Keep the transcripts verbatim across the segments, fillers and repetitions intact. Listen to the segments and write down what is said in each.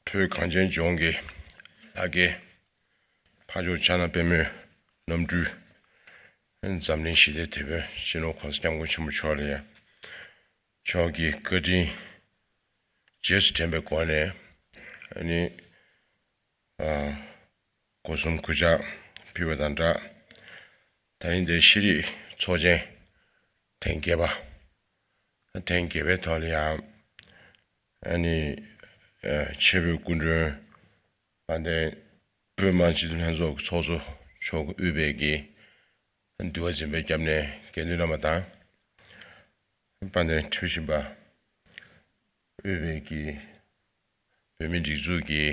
བོད་གངས་ཅན་ལྗོངས་ཀྱི་ལྷ་སྐལ། འཕགས་མཆོག་ཕྱག་ན་པདྨོའི་རྣམ་སྤྲུལ། འཛམ་གླིང་ཞི་བདེའི་དེད་དཔོན་སྤྱི་ནོར་༸གོང་ས་༸སྐྱབས་མགོན་ཆེན་པོ་མཆོག་ལ་ཡང་མཆོག་གི་བཀའ་དྲིན་རྗེས་སུ་དྲན་པའི་སྒོ་ནས། ཨ་ནི། ཨ། སྒོ་གསུམ་གུས་ཕྱག་ཕུལ་བ་དང་སྦྲགས། ད་རིང་འདིར་ཤེས་རིག་ཚོགས་ཆེན་ཐེངས་བརྒྱད་པ། ཐེངས་བརྒྱད་པའི་ཐོག་ལ་ཡང་། ཨ་ནི། ཨ། ཆེས་མཐོའི་སྐུ་མགྲོན་དཔལ་ལྡན་བོད་མི་མང་སྤྱི་འཐུས་ལྷན་ཚོགས་ཀྱི་ཚོགས་གཙོ་མཆོག་གིས་དབུས་པའི་གི་འདུལ་བ་འཛིན་པའི་སྐྱབས་གནས་དགེ་འདུན་རྣམ་པ་དང་། དཔལ་ལྡན་ཁྲི་པ་དབུས་པའི་གི་བོད་མིའི་སྒྲིག་འཛུགས་ཀྱི།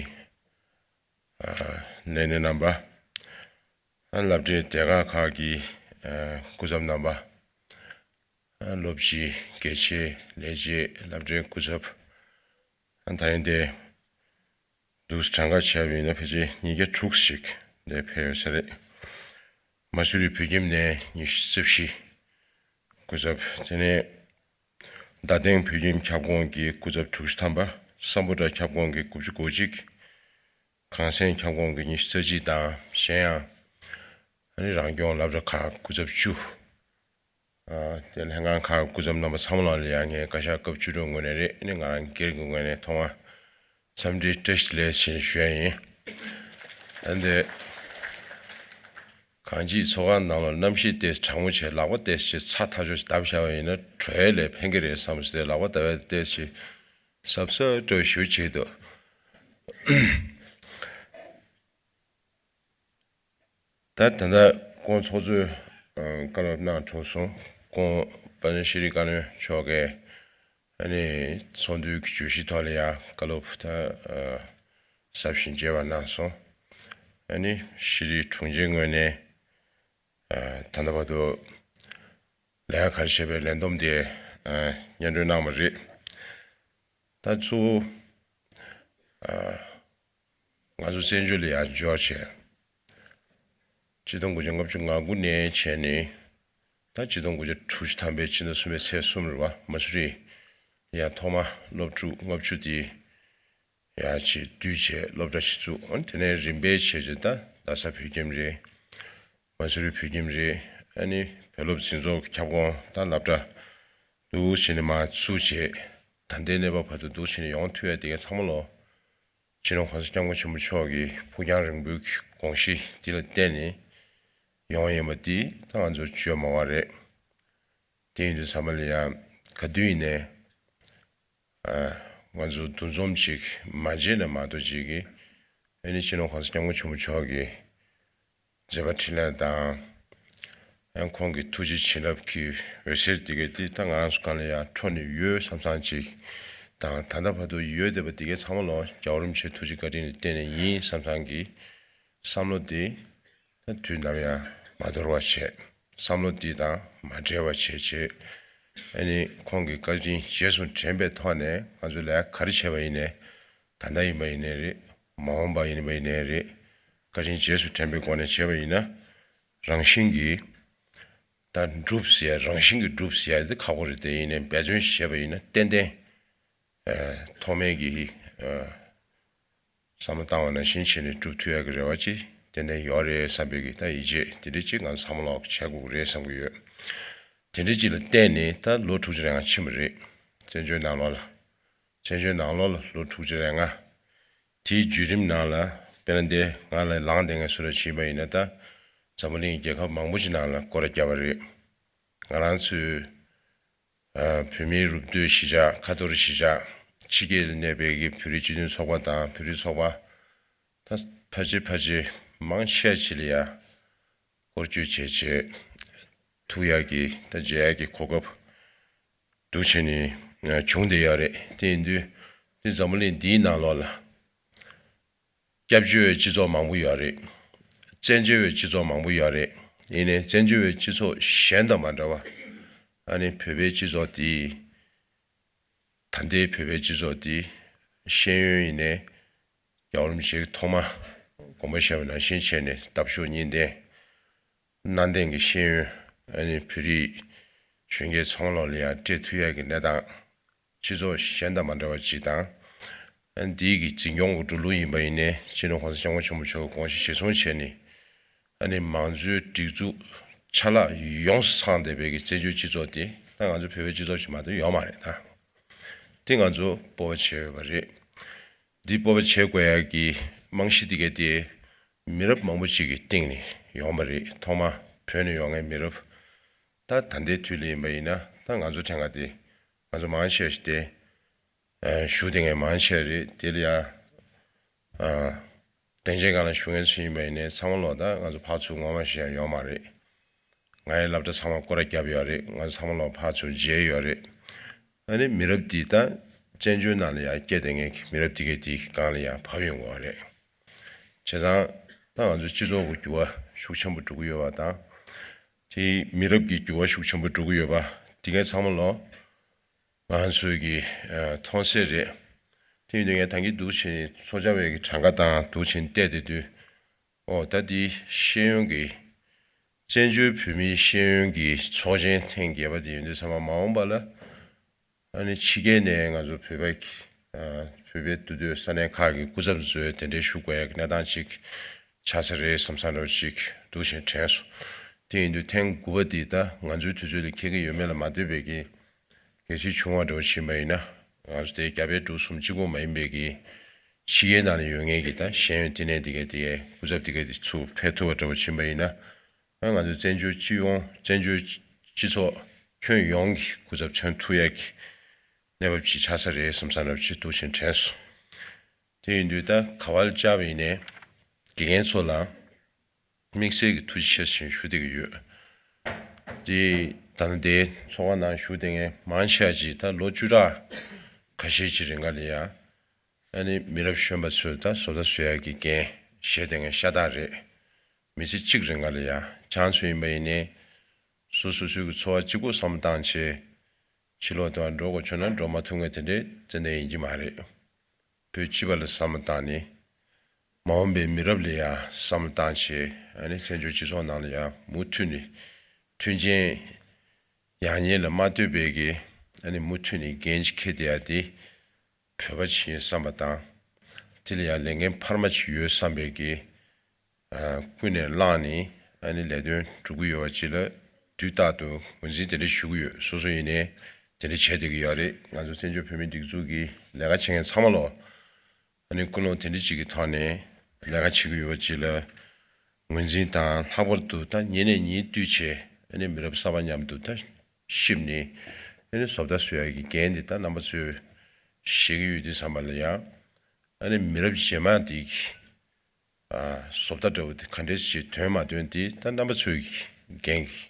ཨ། ལས་སྣེ་རྣམ་པ། ཨ། སློབ་གྲྭའི་སྡེ་ཁག་ཁག་གི། ཨ། སྐུ་ཚབ་རྣམ་པ། ཨ། སློབ་སྤྱི་དགེ་ཆེ་ལས་བྱེད་སློབ་གྲྭའི་སྐུ་ཚབ། ཨ། ད་རིང་འདིར་འདུག་གྲངས་ཀ་བྱས་པ་ཡིན་ན་ཕལ་ཆེར་ཉིས་བརྒྱ་དྲུག་ཞིག་འདིར་ཕེབས་ཡོད་ས་རེད། མ་སུ་རི་བོད་ཁྱིམ་ནས་ཉི་ཤུ་རྩ་བཞི་སྐུ་ཚབ། དེ་ནས་རྡ་སྟེང་བོད་ཁྱིམ་ཁྱབ་ཁོངས་ཀྱི་སྐུ་ཚབ་དྲུག་ཅུ་ཐམ་པ། སམ་བྷོ་ཊ་ཁྱབ་ཁོངས་ཀྱི་དགུ་བཅུ་གོ་གཅིག། གངས་སེང་ཁྱབ་ཁོངས་ཀྱི་ཉི་ཤུ་རྩ་གཅིག་དང་། གཞན་ཡང་ཨ་ནི་རང་སྐྱོང་སློབ་གྲྭ་ཁག་སྐུ་ཚབ་བཅུ། ཨ། དེ་ལྷན་ཁང་ཁག་སྐུ་ཚབ་རྣམ་པ་ཚང་མ་ལ་ཡང་ངས་བཀའ་ཤག་སྐབས་བཅུ་དྲུག་ངོས་ནས་རེད། ཨ་ནི་ང་རང་སྒེར་གྱི་ངོས་ནས་ཐོག་མར་འཚམས་འདྲི་བཀྲ་ཤིས་བདེ་ལེགས་ཞེས་ཞུ་ཡ་ཡིན། ཨ་ནི་གང་ཅིའི་ཚོགས་ཁང་ནང་ལ་གནམ་གཤིས་ཏོག་ཙམ་གྲང་མོ་བྱས། ལག་པ་ཏོག་ཙམ་ཚ་ཐག་ཆོད་བརྡབས་བཞག་པ་ཡིན་ན་དྲོད་ལ་ཕན་གྱི་རེད་བསམ་སྟེ། ལག་པ་བརྡབས་པ་ཏོག་ཙམ་གཟབ་གཟབ་འདྲ་བོ་ཞེ་པོ་བྱེད་ཀྱི་འདུག། ད་ད་ལྟ་སྐུ་ངོ་ཚོགས་གཙོས། ཨ། བཀའ་སློབ་གནང་གྲུབ་སོང་། སྐུ་ངོ་དཔལ་ལྡན་ཤེས་རིག་བཀའ་བློན་མཆོག་གིས་ཨ་ནི་ཚོགས་འདུའི་བརྗོད་གཞི་ཐོག་ལ་ཡང་བཀའ་སློབ་ད། ཨ། ཟབ་ཞིང་རྒྱས་པ་གནང་སོང་། ཨ་ནི་ཤེས་རིག་དྲུང་ཆེའི་ངོས་ནས། ཨ། ད་ལྟ་བར་དུ་ལས་ཀ་ག་རེ་བྱས་པའི་ལས་བསྡོམས་དེ། ཨ། སྙན་སྒྲོན་གནང་བ་རེད། ད་གཙོ་བོ། ཨ། ང་ཚོ་བཙན་བྱོལ་ལ་ཡར་འབྱོར་བྱས། ཆིག་སྟོང་དགུ་བརྒྱ་ལྔ་བཅུ་ང་དགུ་ནས་བྱས་ནས། ད་ཆིག་སྟོང་དགུ་བརྒྱ་དྲུག་ཅུ་ཐམ་པའི་ཕྱི་ཟླ་གསུམ་པའི་ཚེས་གསུམ་རེད་པ། མ་སུ་རི་ལ་ཡར་ཐོག་མར་སློབ་ཕྲུག་ལྔ་བཅུ་དེ་ཡར་ཅིག་བསྡུས་བྱས་སློབ་གྲྭ་ཞིག་བཙུགས། ཨ་ནི་དེ་ནས་རིམ་པས་བྱས་བྱས་ད་རྡ་ས་བོད་ཁྱིམ་རེད། མ་སུ་རི་བོད་ཁྱིམ་རེད། ཨ་ནི་བོད་སློབ་འཛིན་ཚོགས་ཀྱི་ཁྱབ་ཁོངས་ད་སློབ་གྲྭ་འདུག་བྱས་ནས་མར་བཙུགས་བྱས། ད་ལྟའི་གནས་བབ་བར་དུ་འདུག་བྱས་ནས་ཡོང་ཐུབ་ཡ་དེ་ག་ཚང་མ་ལོ། སྤྱི་ནོར་༸གོང་ས་༸སྐྱབས་མགོན་ཆེན་པོ་མཆོག་གི་ཕུགས་རྒྱང་རིང་པོའི་དགོངས་གཞི་འདི་ལ་བརྟེན་ནས་ཡོང་ཡིན་པ་འདི་ད་ང་ཚོར་བརྗོད་མ་དགོས་རེད། དེ་ཡིན་དུས་ཚང་མ་ལ་ཡང་ག་དུས་ཡིན་ནའི། ཨ། ང་ཚོ་འདུ་འཛོམས་ཅིག་མ་བྱས་ན་མ་གཏོགས་ཅིག་གིས། ཨ་ནི་སྤྱི་ནོར་༸གོང་ས་༸སྐྱབས་མགོན་ཆེན་པོ་མཆོག་གི་མཛད་པ་འཕྲིན་ལས་དང་། ཨ། ཁོང་གི་ཐུགས་རྗེ་བྱིན་རླབས་ཀྱི་འོད་ཟེར་དེ་གས་དེ་ད་ང་རང་ཚོ་སྒང་ལ་ཡང་འཕྲོ་ནས་ཡོད་བསམ་བསམ་ཅིག་དང་། ད་ལྟ་བར་དུ་ཡོད་བསྡད་པ་དེ་གས་ཚང་མ་ལོ་རྒྱལ་བ་རིན་པོ་ཆེའི་ཐུགས་རྗེ་བཀའ་དྲིན་ལ་བརྟེན་ནས་ཡིན་བསམ་བསམ་གྱི་བསམ་བློ་དེ་ད་དུས་ནམ་ཡང་མ་འདོར་བ་བྱས། བསམ་བློ་འདི་དང་མ་བྲལ་བ་བྱས་བྱས། ཨ་ནི་ཁོང་གི་བཀའ་དྲིན་རྗེས་སུ་དྲན་པའི་ཐོག་ནས་ང་ཚོས་ལས་ཀ་ག་རེ་བྱས་པ་ཡིན་ནའི། ད་ལྟ་ཡིན་པ་ཡིན་ནའི་རེད། མ་འོངས་པ་ཡིན་པ་ཡིན་ནའི་རེད། བཀའ་དྲིན་རྗེས་སུ་དྲན་པའི་སྒོ་ནས་བྱས་པ་ཡིན་ན། རང་བཞིན་གྱིས་ད་འགྲུབ་ཟེར་ཡ། རང་བཞིན་གྱིས་འགྲུབ་ཟེར་ཡ་དེ་ཁག་པོ་རེད། དེ་ཡིན་ནའི་འབད་བརྩོན་ཞིག་བྱས་པ་ཡིན་ན་ཏན་ཏན། ཨ། ཐོག་མའི་གི། ཨ། བསམ་བློ་བཏང་བ་ནང་བཞིན་བྱས་ནས་འགྲུབ་ཐུབ་ཡག་གི་རེ་བ་ཅིག་ཏན་ཏན་ཡོད་རེད་བསམ་པའི་གི་ད་ཡིད་ཆེས་དེ་འདྲ་ཅིག་ང་ཚོ་ཚང་མ་ལོག་བྱེད་དགོས་ཀྱི་རེད་བསམ་གྱི་ཡོད། དེ་འདྲ་ཅིག་ལ་བརྟེན་ནས་ད་ལོ་དྲུག་ཅུ་རེ་ལྔ་ཕྱིན་པ་རེད། བཙན་བྱོལ་ནང་ལོགས་ལ། བཙན་བྱོལ་ནང་ལོགས་ལ་ལོ་དྲུག་ཅུ་རེ་ལྔ། དེའི་བརྒྱུད་རིམ་ནང་ལ་དཔེར་ན་འདི་ང་ལ་ལངས་བསྡད་མཁན་སུ་རེད་ཅིག་ཡིན་པ་ཡིན་ན། ད་འཛམ་བུ་གླིང་རྒྱལ་ཁབ་མང་པོ་ཅིག་ནང་ལ་སྐོར་ར་བརྒྱབ་པ་རེད། ང་རང་ཚོའི། ཨ། བོད་མིའི་རུབ་བསྡུས་གཞིས་ཆགས། ཁ་ཐོར་གཞིས་ཆགས། ཕྱི་རྒྱལ་ལ་གནས་པའི་གི་བོད་རིགས་སྤྱི་མཐུན་ཚོགས་པ་དང་བོད་རིགས་ཚོགས་པ། ད་ཕལ་ཆེར་ཕལ་ཆེར་མང་ཆེ་ཅིག་ལ་ཡ་སྐོར་སྐྱོད་བྱས་བྱས་ཐུག་ཡག་གི་ད་མཇལ་ཡག་གི་གོ་སྐབས་འདུག་བྱས་ནས་བྱུང་བསྡད་ཡོད་རེད། དེ་ཡིན་དུས་འདི་འཛམ་བུ་གླིང་འདིའི་ནང་ལོགས་ལ། སྐྱབས་བཅོལ་བའི་སྤྱི་ཚོགས་མང་པོ་ཡོད་རེད། བཙན་བྱོལ་བའི་སྤྱི་ཚོགས་མང་པོ་ཡོད་རེད། ཡིན་ནའི་བཙན་བྱོལ་བའི་སྤྱི་ཚོགས་གཞན་དང་མ་འདྲ་བ། ཨ་ནི་བོད་པའི་སྤྱི་ཚོགས་འདི། ད་ལྟའི་བོད་པའི་སྤྱི་ཚོགས་འདི་ཤེས་ཡོན་ཡིན་ནའི་རྒྱལ་བ་རིན་པོ་ཆེས་ཐོག་མ་དགོངས་པ་བཞེས་པ་ནང་བཞིན་བྱས་ནས་འདབ་གཤོག་གཉིས་ལྡན། གནའ་དེང་གི་ཤེས་ཡོན། ཨ་ནི་བོད་རིགས་གཞོན་སྐྱེས་ཚང་མ་ལོགས་ལ་ཡང་སྤྲད་ཐུབ་ཡག་གི་གནས་སྟངས། སྤྱི་ཚོགས་གཞན་དང་མ་འདྲ་བ་ཅིག་དང་། ཨ་ནི་འདིའི་གི་འཛིན་སྐྱོང་གི་འགྲོ་ལུགས་ཡིན་པ་ཡིན་ནའི་སྤྱི་ནོར་༸གོང་ས་༸སྐྱབས་མགོན་ཆེན་པོ་མཆོག་དགོངས་གཞི་གཞིར་བཟུང་བྱས་ནས། ཨ་ནི་མང་གཙོའི་སྒྲིག་འཛུགས་ཆ་ལག་ཡོངས་སུ་ཚང་བསྡད་པའི་གི་བཙན་བྱོལ་སྤྱི་ཚོགས་དེ་ད་ང་ཚོ་བོད་པའི་སྤྱི་ཚོགས་ཤིག་མ་གཏོགས་ཡོད་མ་རེད་ད། དེ་ང་ཚོ་སྤོབས་པ་བྱས་ཡོད་པ་རེད། འདི་སྤོབས་པ་བྱེད་དགོས་ཡ་གི་རྨང་གཞི་དེ་ག་དེ་མི་རབས་མང་པོ་ཅིག་གི་སྟེང་ནས་ཡོང་བ་རེད། ཐོག་མ་བོད་ནས་ཡོང་མཁན་མི་རབས། ད་ད་ལྟའི་དུས་ལ་ཡིན་པ་ཡིན་ན་ད་ང་ཚོ་ཕྲན་ག་དེ་ང་ཚོ་མང་ཆེ་ཞིག་དེ་ཨ་བཞུགས་བསྡད་མཁན་མང་ཆེ་རེད། དེ་ལ་ཡ་ཨ་སྡིངས་ཆའི་སྒང་ལ་བཞུགས་མཁན་ཚོ་ཡིན་པ་ཡིན་ནའི་ཚང་མ་ལོག་ད་ང་ཚོ་ཕར་ཚུར་ངོ་མ་ཤེས་ཡ་ཡོད་མ་རེད། ང་ཡི་སློབ་གྲྭ་ཚང་མ་སྐོར་ར་བརྒྱབ་ཡོད་རེད། ང་ཚོ་ཚང་མ་ལོག་ཕར་ཚུར་མཇལ་ཡོད་རེད། ཨ་ནི་མི་རབས་འདི་ད་བཙན་བྱོལ་ནང་ལ་ཡ་སྐྱེས་བསྡད་མཁན་གྱི་མི་རབས་འདི་གའི་འདི་གི་སྒང་ལ་ཡ་བབས་ཡོང་གི་ཡོད་རེད། བྱས་ཙང་ད་ང་ཚོ་སྤྱི་ཚོགས་ཀྱི་འགྱུར་བ་ཤུགས་ཆེན་པོ་འགྲོ་གི་ཡོད་པ་དང་། དེ་མི་རབས་ཀྱི་འགྱུར་བ་ཤུགས་ཆེན་པོ་འགྲོ་གི་ཡོད་པ་འདི་གའི་ཚང་མ་ལོག་ང་ཚོས་ཀྱི་ཨ་མཐོང་གསལ་རེད། དེ་ཡིན་དུས་ངས་ད་གིན་འདུག་བྱས་ནས་ཚོགས་བཅར་བའི་གི་གྲངས་ཀ་དང་འདུག་བྱས་ནས་བལྟས་བསྡད་དུས། ཨོ་ད་འདི་ཤེས་ཡོན་གྱི་བཙན་བྱོལ་བོད་མིའི་ཤེས་ཡོན་གྱི་ཚོགས་ཆེན་ཐེངས་བརྒྱད་པ་དེ་ཡིན་དུས་ཚང་མ་མ་འོངས་པ་ལ་ཨ་ནི་ཕྱི་རྒྱལ་ནས་ང་ཚོ་བོད་པ་གི་ཨ་བོད་པའི་འདུས་སྡོད་ས་གནས་ཁག་གི་སྐུ་ཚབ་ཚོས་དེ་འདྲའི་ཞུ་དགོས་ཡ་གི་གནས་སྟངས་ཅིག་ཆགས་ས་རེད་བསམ་བསམ་འདྲ་བོ་ཅིག་འདུག་བྱས་དྲན་སོང་། དེ་ཡིན་དུས་ཐེངས་དགུ་པ་འདི་ད་ང་ཚོའི་དུས་ཚོད་ལ་འཁེལ་གྱི་ཡོད་མེད་ལ་མ་ལྟོས་པའི་གི་གལ་ཆེ་ཆུང་བ་འདྲ་བོ་ཕྱིན་པ་ཡིན་ན། ང་ཚོ་དེ་རྒྱ་བལ་འབྲུག་གསུམ་གཅིག་པོ་མ་ཡིན་པའི་གི་ཕྱི་རྒྱལ་ནང་ལ་ཡོད་མཁན་གྱི་ད་ཤེས་ཡོན་བསྟི་གནས་དེ་གའི་དེ་གའི་སྐུ་ཚབ་དེ་གའི་དེ་ཚུར་ཕེབས་ཐུབ་པ་འདྲ་བོ་ཕྱིན་པ་ཡིན་ན། ང་ང་ཚོའི་བཙན་བྱོལ་སྤྱི་ཡོངས་བཙན་བྱོལ་སྤྱི་ཚོགས་ཁྱོན་ཡོངས་ཀྱི་སྐུ་ཚབ་མཚོན་ཐུབ་ཡ་གི་གནས་བབ་ཅིག་ཆགས་ས་རེད་བསམ་བསམ་འདྲ་བོ་ཅིག་འདུག་བྱས་དྲན་སོང་། དེ་ཡིན་དུས་ད་ག་བ་ལ་བཅར་བ་ཡིན་ནའི་དགེ་རྒན་ཚོ་ལ། དམིགས་བསལ་གྱི་ཐུགས་རྗེ་ཆེ་ཞེས་ཞུ་བསྡད་ཀྱི་ཡོད། དེ་ད་ནི་དེའི་ཚོགས་ཁང་ནང་བཞུགས་བསྡད་མཁན་མང་ཆེ་བ་ཅིག་ད་ལོ་བཅུ་ཕྲག་ཁ་ཤས་ཅིག་རིང་ག་ལ་ཡ་ཨ་ནི་མི་རབས་གཞོན་པ་ཚོས་ད་བཟོ་ལྟ་བཟོ་ཡག་གི་འགན་བཞེས་བསྡད་མཁན་ཤ་སྟག་རེད། མི་ཚེ་གཅིག་རིང་ག་ལ་ཡ་ཁྱེད་ཚོ་ཡིན་པ་ཡིན་ནའི་སོ་སོ་སོའི་གི་འཚོ་བ་གཅིག་པོ་བསམ་བློ་བཏང་བྱས། ཕྱི་ལོགས་དུ་འགྲོ་དགོས་བྱུང་ན་འགྲོ་མ་ཐུབ་མཁན་དེ་འདྲའི་ཙན་དན་ཡིན་གྱི་མ་རེད། བོད་སྤྱི་པ་ལ་བསམ་བློ་བཏང་ནས། མ་འོངས་པའི་མི་རབས་ལ་ཡང་བསམ་བློ་བཏང་བྱས་ཨ་ནི་བཙན་བྱོལ་སྤྱི་ཚོགས་ནང་ལ་ཡང་མུ་མཐུད་ནས་མཐུན་རྐྱེན་ཡག་ཉེས་ལ་མ་ལྟོས་པའི་གི་ཨ་ནི་མུ་མཐུད་ནས་འགན་ཅིག་འཁྱེར་བསྡད་ཡ་དེ་བོད་པ་ཅིག་ཡིན་བསམ་པ་དང་། དེ་ལ་ཡང་ལས་འགན་འཕར་མ་ཅིག་ཡོད་བསམ་པའི་གི་ཨ་ཀུན་ནས་བསླངས་ནས་ཨ་ནི་ལས་དོན་སྒྲུབ་ཀྱི་ཡོད་པ་ཅིག་ལ་དུས་རྟག་ཏུ་ངོས་འཛིན་དེ་འདྲ་ཞུ་གི་ཡོད། སོ་སོ་ཡིན་ནའི་དེ་འདྲ་བྱས་བསྡད་ཀྱི་ཡོད་རེད། ང་ཚོ་བཙན་བྱོལ་བོད་མིའི་སྒྲིག་འཛུགས་ཀྱི་ལས་ཀ་བྱེད་མཁན་ཚང་མ་ལོ་ཨ་ནི་ཀུན་སློང་དེ་འདྲ་ཅིག་གི་ཐོག་ནས་ལས་ཀ་བྱེད་ཀྱི་ཡོད་པ་ཅིག་ལ་ངོས་འཛིན་དང་། ལྷག་པར་དུ་ད་ཉིན་ནས་ཉིན་བསྟུད་བྱས་ཨ་ནི་མི་རབས་གསར་པ་མཉམ་དུ་ད་གཤིབ་ནས་ཨ་ནི་བཟོ་ལྟ་བཟོ་ཡག་གི་འགན་འདི་ད་རྣམ་པ་ཚོས་བཞེས་ཀྱི་ཡོད་དུས་ཙམ་པ་ལ་ཡང་ཨ་ནི་མི་རབས་རྗེས་མ་འདི་གི་ཨ་བཟོ་ལྟ་འདྲ་བོ་དེ་ག་འདྲས་ཞིག་ཐོན་མ་ཐོན་དེ་ད་རྣམ་པ་ཚོའི་འགན་གྱི་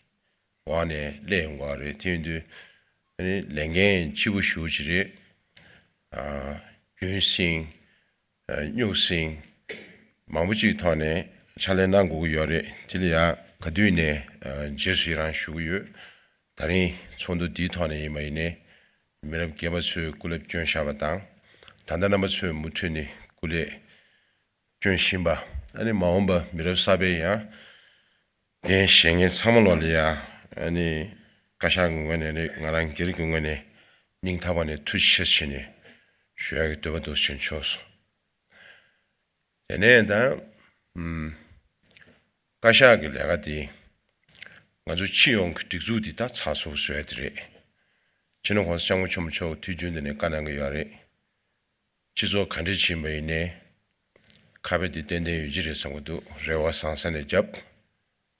འོག་ནས་སླེབས་ཡོང་གི་རེད། དེ་ཡིན་དུས་ཨ་ནི་ལས་འགན་ལྕི་པོ་ཞེ་པོ་ཅིག་རེད། ཨ་རྒྱུན་བསྲིངས། ཨ་སྨྱུག་བསྲིངས། མང་པོ་ཅིག་ཐོག་ནས་ཕྱག་ལས་གནང་དགོས་ཀྱི་ཡོད་རེད། དེ་ལ་ཡང་ག་དུས་ནས་ཨ་རྗེས་སུ་ཡི་རང་ཞུ་གི་ཡོད། ད་རིང་ཚོགས་འདུ་འདིའི་ཐོག་ནས་ཡིན་པ་ཡིན་ནའི་མི་རབས་རྒན་པ་ཚོས་སྐུ་ལས་བསྐྱོན་བཞག་པ་དང་། ད་ལྟ་རྣམ་པ་ཚོས་མུ་མཐུད་ནས་སྐུ་ལས་སྐྱོན་བཞིན་པ། ཨ་ནི་མ་འོངས་པ་མི་རབས་གསར་པའི་ཡང་འགན་བཞེས་མཁན་ཚང་མ་ལོ་ལ་ཡ་ཨ་ནི་བཀའ་ཤག་གི་ངོས་ནས་རེད། ང་རང་སྒེར་གྱི་ངོས་ནས་སྙིང་ཐག་པ་ནས་ཐུགས་རྗེ་ཆེ་ཞུས་ནས་ཞུ་ཡག་གི་འདོད་པ་འདུག་ཕྱིན་ཆོག་སོང་། དེ་ནས་ད་ཨུམ་བཀའ་ཤག་གི་ལས་ཀ་དེ་ང་ཚོ་སྤྱི་ཡོངས་ཀྱི་སྒྲིག་འཛུགས་འདི་ད་ཚགས་ཚུད་བཟོ་ཡ་དེ་རེད། སྤྱི་ནོར་༸གོང་ས་༸སྐྱབས་མགོན་ཆེན་པོ་མཆོག་དུས་རྒྱུན་དུ་ནས་བཀའ་གནང་གི་ཡོད་རེད། སྤྱི་ཚོགས་ག་འདྲས་ཕྱིན་པ་ཡིན་ནའི་ཁ་དཔེ་དེ་ཏན་ཏན་ཡོད་ཀྱི་རེད་བསམ་གྱི་འདུག་རེ་བ་བཟང་ས་ནས་བརྒྱབ།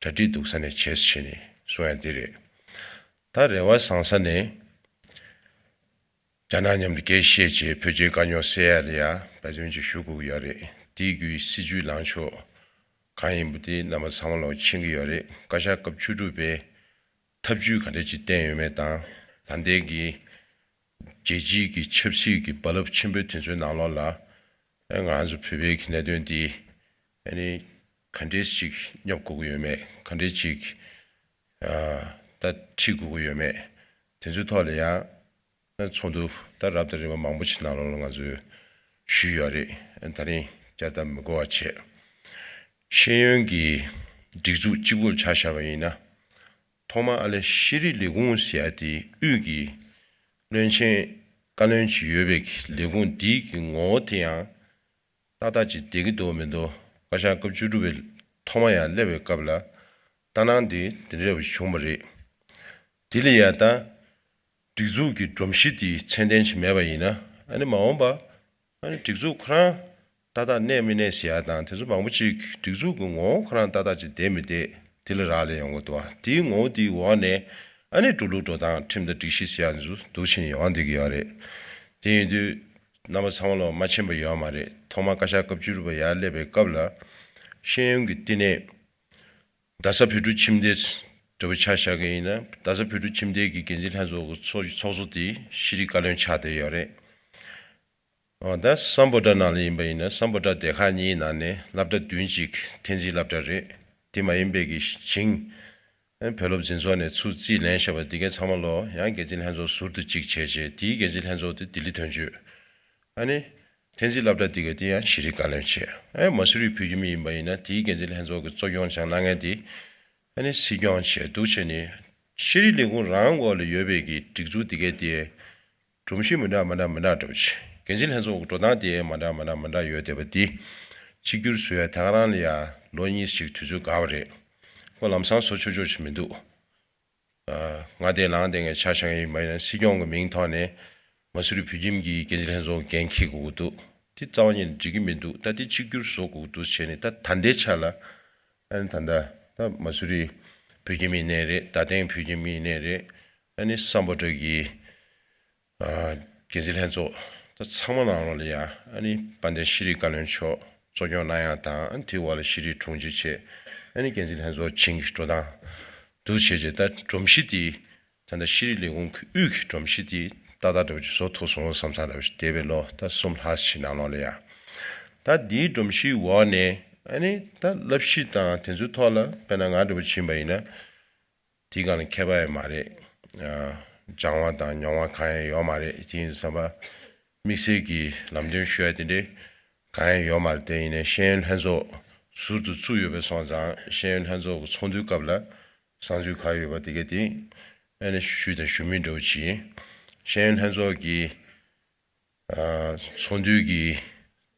གྲ་སྒྲིག་སྡུག་ས་ནས་བྱས་ཟེར་ནས་གསུང་ཡ་འདི་རེད། ད་རེ་བ་བཟང་ས་ནས་རྒྱ་ནག་མཉམ་དུ་སྐད་བཤད་བྱས་བོད་རྒྱའི་དཀའ་རྙོག་སེལ་ཡ་ལ་ཡ་འབད་བརྩོན་ཅིག་ཞུ་དགོས་ཀྱི་ཡོད་རེད། དེའི་བརྒྱུད་སྲིད་ཇུས་ལངས་ཕྱོགས་གང་ཡིན་པ་དེ་རྣམ་པ་ཚང་མ་ལོག་མཁྱེན་གྱི་ཡོད་རེད། བཀའ་ཤག་སྐབས་བཅུ་དྲུག་པའི་ཐབས་ཇུས་ག་འདྲས་ཅིག་བསྟན་ཡོད་མེད་དང་། ད་ལྟའི་གི་རྒྱལ་སྤྱིའི་གི་ཆབ་སྲིད་ཀྱི་རྦ་རླབས་ཆེན་པོའི་དུས་ཚོད་ནང་ལོགས་ལ་ཨ་ང་ཚོ་བོད་པའི་གི་གནད་དོན་འདི་ཨ་ནི་ག་འདྲས་ཅིག་སྙོབ་དགོས་ཀྱི་ཡོད་མེད། ག་འདྲས་ཅིག་ཨ་ད་ཁྲིད་དགོས་ཀྱི་ཡོད་མེད། དེ་ཚོའི་ཐོག་ལ་ཡང་ཚོགས་འདུ་ད་རབ་དང་རིམ་པ་མང་པོ་ཞིག་ནང་ལོགས་ལ་ང་ཚོས་ཞུས་ཡོད་རེད། ད་རིང་བསྐྱར་ལྡབ་མི་དགོས་པ་བྱས། ཤེས་ཡོན་གྱི་སྒྲིག་འཛུགས་གཅིག་པུར་ཆ་བཞག་པ་ཡིན་ན། ཐོག་མར་ཨ་ལས་ཤེས་རིག་ལས་ཁུངས་ཟེར་ཡ་དེ་དབུས་ཀྱི་བློན་ཆེན་ བཀའ་བློན་ཅིག་ཡོད་པའི་གི་ལས་ཁུངས་འདིའི་གི་ངོ་བོ་དེ་ཡང་ཏག་ཏག་ཅིག་བསྡད་ཀྱི་འདུག་མི་འདུག་བཀའ་ཤག་སྐབས་བཅུ་དྲུག་པའི་ཐོག་མ་ཡར་སླེབས་པའི་སྐབས་ལ་ལྟ་སྣང་དེ་དེ་འདྲ་བ་ཞིག་བྱུང་བ་རེད། དེ་ལ་ཡང་ད་སྒྲིག་འཛུགས་ཀྱི་སྒྲོམ་གཞི་དེ་ཚད་ལྡན་ཅིག་མེད་པ་ཡིན་ན། ཨ་ནི་མ་འོངས་པ་ཨ་ནི་སྒྲིག་འཛུགས་ཁོ་རང་ཏག་ཏག་གནས་མི་གནས་ཟེར་ཡ་དང་། དེ་ཚོ་མང་པོ་ཅིག་སྒྲིག་འཛུགས་ཀྱི་ངོ་བོ་ཁོ་རང་ཏག་ཏག་ཅིག་བསྡད་མི་བསྡད་དེ་ལ་རག་ལས་ཡོང་གི་འདུག་བ། དེའི་ངོ་བོ་དེའི་འོག་ནས་ཨ་ནི་འགྲོ་ལུགས་འགྲོ་སྟངས་ཁྲིམས་དང་སྒྲིག་གཞི་ཟེར་ཡ་འདུག་བྱས་ནས་ཡོང་བསྡད་ཀྱི་ཡོད་རེད། དེ་ཡིན་དུས་རྣམ་པ་ཚང་མ་ལོ་མ་ཕྱིན་པ་ཡོད་མ་རེད། ཐོག་མར་བཀའ་ཤག་སྐབས་བཅུ་དྲུག་པ་ཡར་སླེབས་པའི་སྐབས་ལ་ཤེས་ཡོན་གྱི་བསྟི་གནས་རྡ་ས་བོད་ཕྲུག་ཁྱིམ་སྡེ་འདྲ་པོ་ཆ་བཞག་གི་ཡིན་ན། རྡ་ས་བོད་ཕྲུག་ཁྱིམ་སྡེ་གི་འགན་འཛིན་ལྷན་ཚོགས་ཀྱི་ཚོགས་ཚོགས་གཙོ་དེ་ཤེས་རིག་བཀའ་བློན་ཆགས་བསྡད་ཡོད་རེད། འོ་ད་སམ་བྷོ་ཊ་ནང་ལ་ཡིན་པ་ཡིན་ན། སམ་བྷོ་ཊ་སྡེ་ཁག་གཉིས་ནང་ནས་སློབ་གྲྭ་བདུན་ཅིག་འཐེན་འཛིན་སློབ་གྲྭ་རེད། དེ་མ་ཡིན་པའི་གི་བྱིངས་བོད་སློབ་འཛིན་ཚོགས་ནས་ཚུར་རྩིས་ལེན་བཞག་པ་དེ་གའི་ཚང་མ་ལོ་ཡང་འགན་འཛིན་ལྷན་ཚོགས་ཟུར་དུ་གཅིག་བྱས་རྗེས། དེའི་འགན་འཛིན་ལྷན་ཚོགས་དེ་ལྡི་ལི་དོན་གཅོད། ཨ་ནི་འཐེན་འཛིན་སློབ་གྲྭ་དེ་གའི་དེ་ཡང་ཤེས་རིག་བཀའ་བློན་བྱས། ཨ་ནི་མ་སུ་རི་བོད་ཁྱིམ་ཡིན་པ་ཡིན་ན། དེའི་འགན་འཛིན་ལྷན་ཚོགས་ཀྱི་གཙོ་སྐྱོང་བྱས་གནང་མཁན་དེ་ཨ་ནི་སྲིད་སྐྱོང་བྱས་འདུག་བྱས་ནས། ཤེས་རིག་ལས་ཁུངས་རང་འོག་ལ་ཡོད་པའི་གི་སྒྲིག་འཛུགས་དེ་གའི་དེ་སྒྲོམ་གཞི་མི་འདྲ་མི་འདྲ་མི་འདྲ་འདྲ་བོ་ཅིག་འགན་འཛིན་ལྷན་ཚོགས་ཀྱི་འགྲོ་སྟངས་དེ་མ་འདྲ་མ་འདྲ་མི་འདྲ་ཡོད་བསྡད་པ་འདི་གཅིག་གྱུར་བཟོ་ཡ་དེ་ག་རང་ལ་ཡ་ལོ་གཉིས་ཤིག་དུས་ཚོད་འགོར་བ་རེད། ཁོ་ལམ་སང་བཟོ་ཆོག་ཆོག་ཅིག་མི་འདུག་ཨ། ང་དེ་ལངས་དེ་ངས་ཆ་བཞག་ཡིན་པ་ཡིན་ན། སྲིད་སྐྱོང་གི་མིང་ཐོག་ནས་མ་སུ་རི་བོད་ཁྱིམ་གྱི་འགན་འཛིན་ལྷན་ཚོགས་འགན་འཁྱེར་དགོས་ཀྱི་འདུག་དེ་རྩ་བ་ཉིད་ནས་འགྲིག་གི་མི་འདུག་ད་དེ་གཅིག་གྱུར་བཟོ་དགོས་ཀྱི་འདུག་བྱས་ནས། ད་ད་ལྟའི་ཆ་ལ་ཨ་ནི་ད་ལྟ་ད་མ་སུ་རི་བོད་ཁྱིམ་ཡིན་ནའི་རེད། རྡ་སྟེང་བོད་ཁྱིམ་ཡིན་ནའི་རེད། ཨ་ནི་སམ་བྷོ་ཊ་གི་ཨ་འགན་འཛིན་ལྷན་ཚོགས་ད་ཚང་མ་ནང་ལོགས་ལ་ཡ། ཨ་ནི་དཔལ་ལྡན་ཤེས་རིག་བཀའ་བློན་མཆོག་གཙོ་སྐྱོང་གནང་ཡ་དང་། ཨ་ནི་དེའི་འོག་ལ་ཤེས་རིག་དྲུང་ཆེ་བྱས། ཨ་ནི་འགན་འཛིན་ལྷན་ཚོགས་བྱིངས་ཀྱི་འགྲོ་སྟངས་འདུག་བྱས་རྗེས། ད་སྒྲོམ་གཞི་དེ་ད་ལྟ་ཤེས་རིག་ལས་ཁུངས་ཀྱི་དབུས་ཀྱི་སྒྲོམ་གཞི་དེ་ཏག་ཏག་འདྲ་བོ་ཅིག་བཟོ་ཐུབ་སོང་བསམ་བསམ་འདྲ་བོ་ཞིག་འདས་པའི་ལོ་ད་གསུམ་ལྷག་ཅིག་ནང་ལོགས་ལ་ཡ། ད་འདིའི་སྒྲོམ་གཞིའི་འོག་ནས་ཨ་ནི་ད་བསླབ་གཞི་དང་དེ་ཚོའི་ཐོག་ལ་དཔེར་ན་ང་འདྲ་བོ་ཕྱིན་པ་ཡིན་ན། དེའི་སྒང་ལ་མཁས་པ་ཡང་མ་རེད། ཨ། སྦྱང་བ་དང་མྱོང་བ་གང་ཡང་ཡོད་མ་རེད། དེ་ཡིན་དུས་ཙམ་པ་དམིགས་བསལ་གྱི་ལམ་སྟོན་ཞུ་ཡ་དེ་འདྲས་གང་ཡང་ཡོད་མ་རེད། དེ་ཡིན་ནའི་ཤེས་ཡོན་ལྷན་ཚོགས་ཟུར་དུ་བཙུགས་ཡོད་པ་སོང་ཙང་། ཤེས་ཡོན་ལྷན་ཚོགས་ཀྱི་ཚོགས་འདུའི་སྐབས་ལ་གསང་སྤྱོད་ག་ཡོད་པ་དེ་ག་དེ་ཨ་ནི་ཞུས་དང་ཞུ་མིན་འདྲ་བོ་བྱས། ཤེས་ཡོན་ལྷན་ཚོགས་ཀྱི་ཨ། ཚོགས་འདུའི་གི་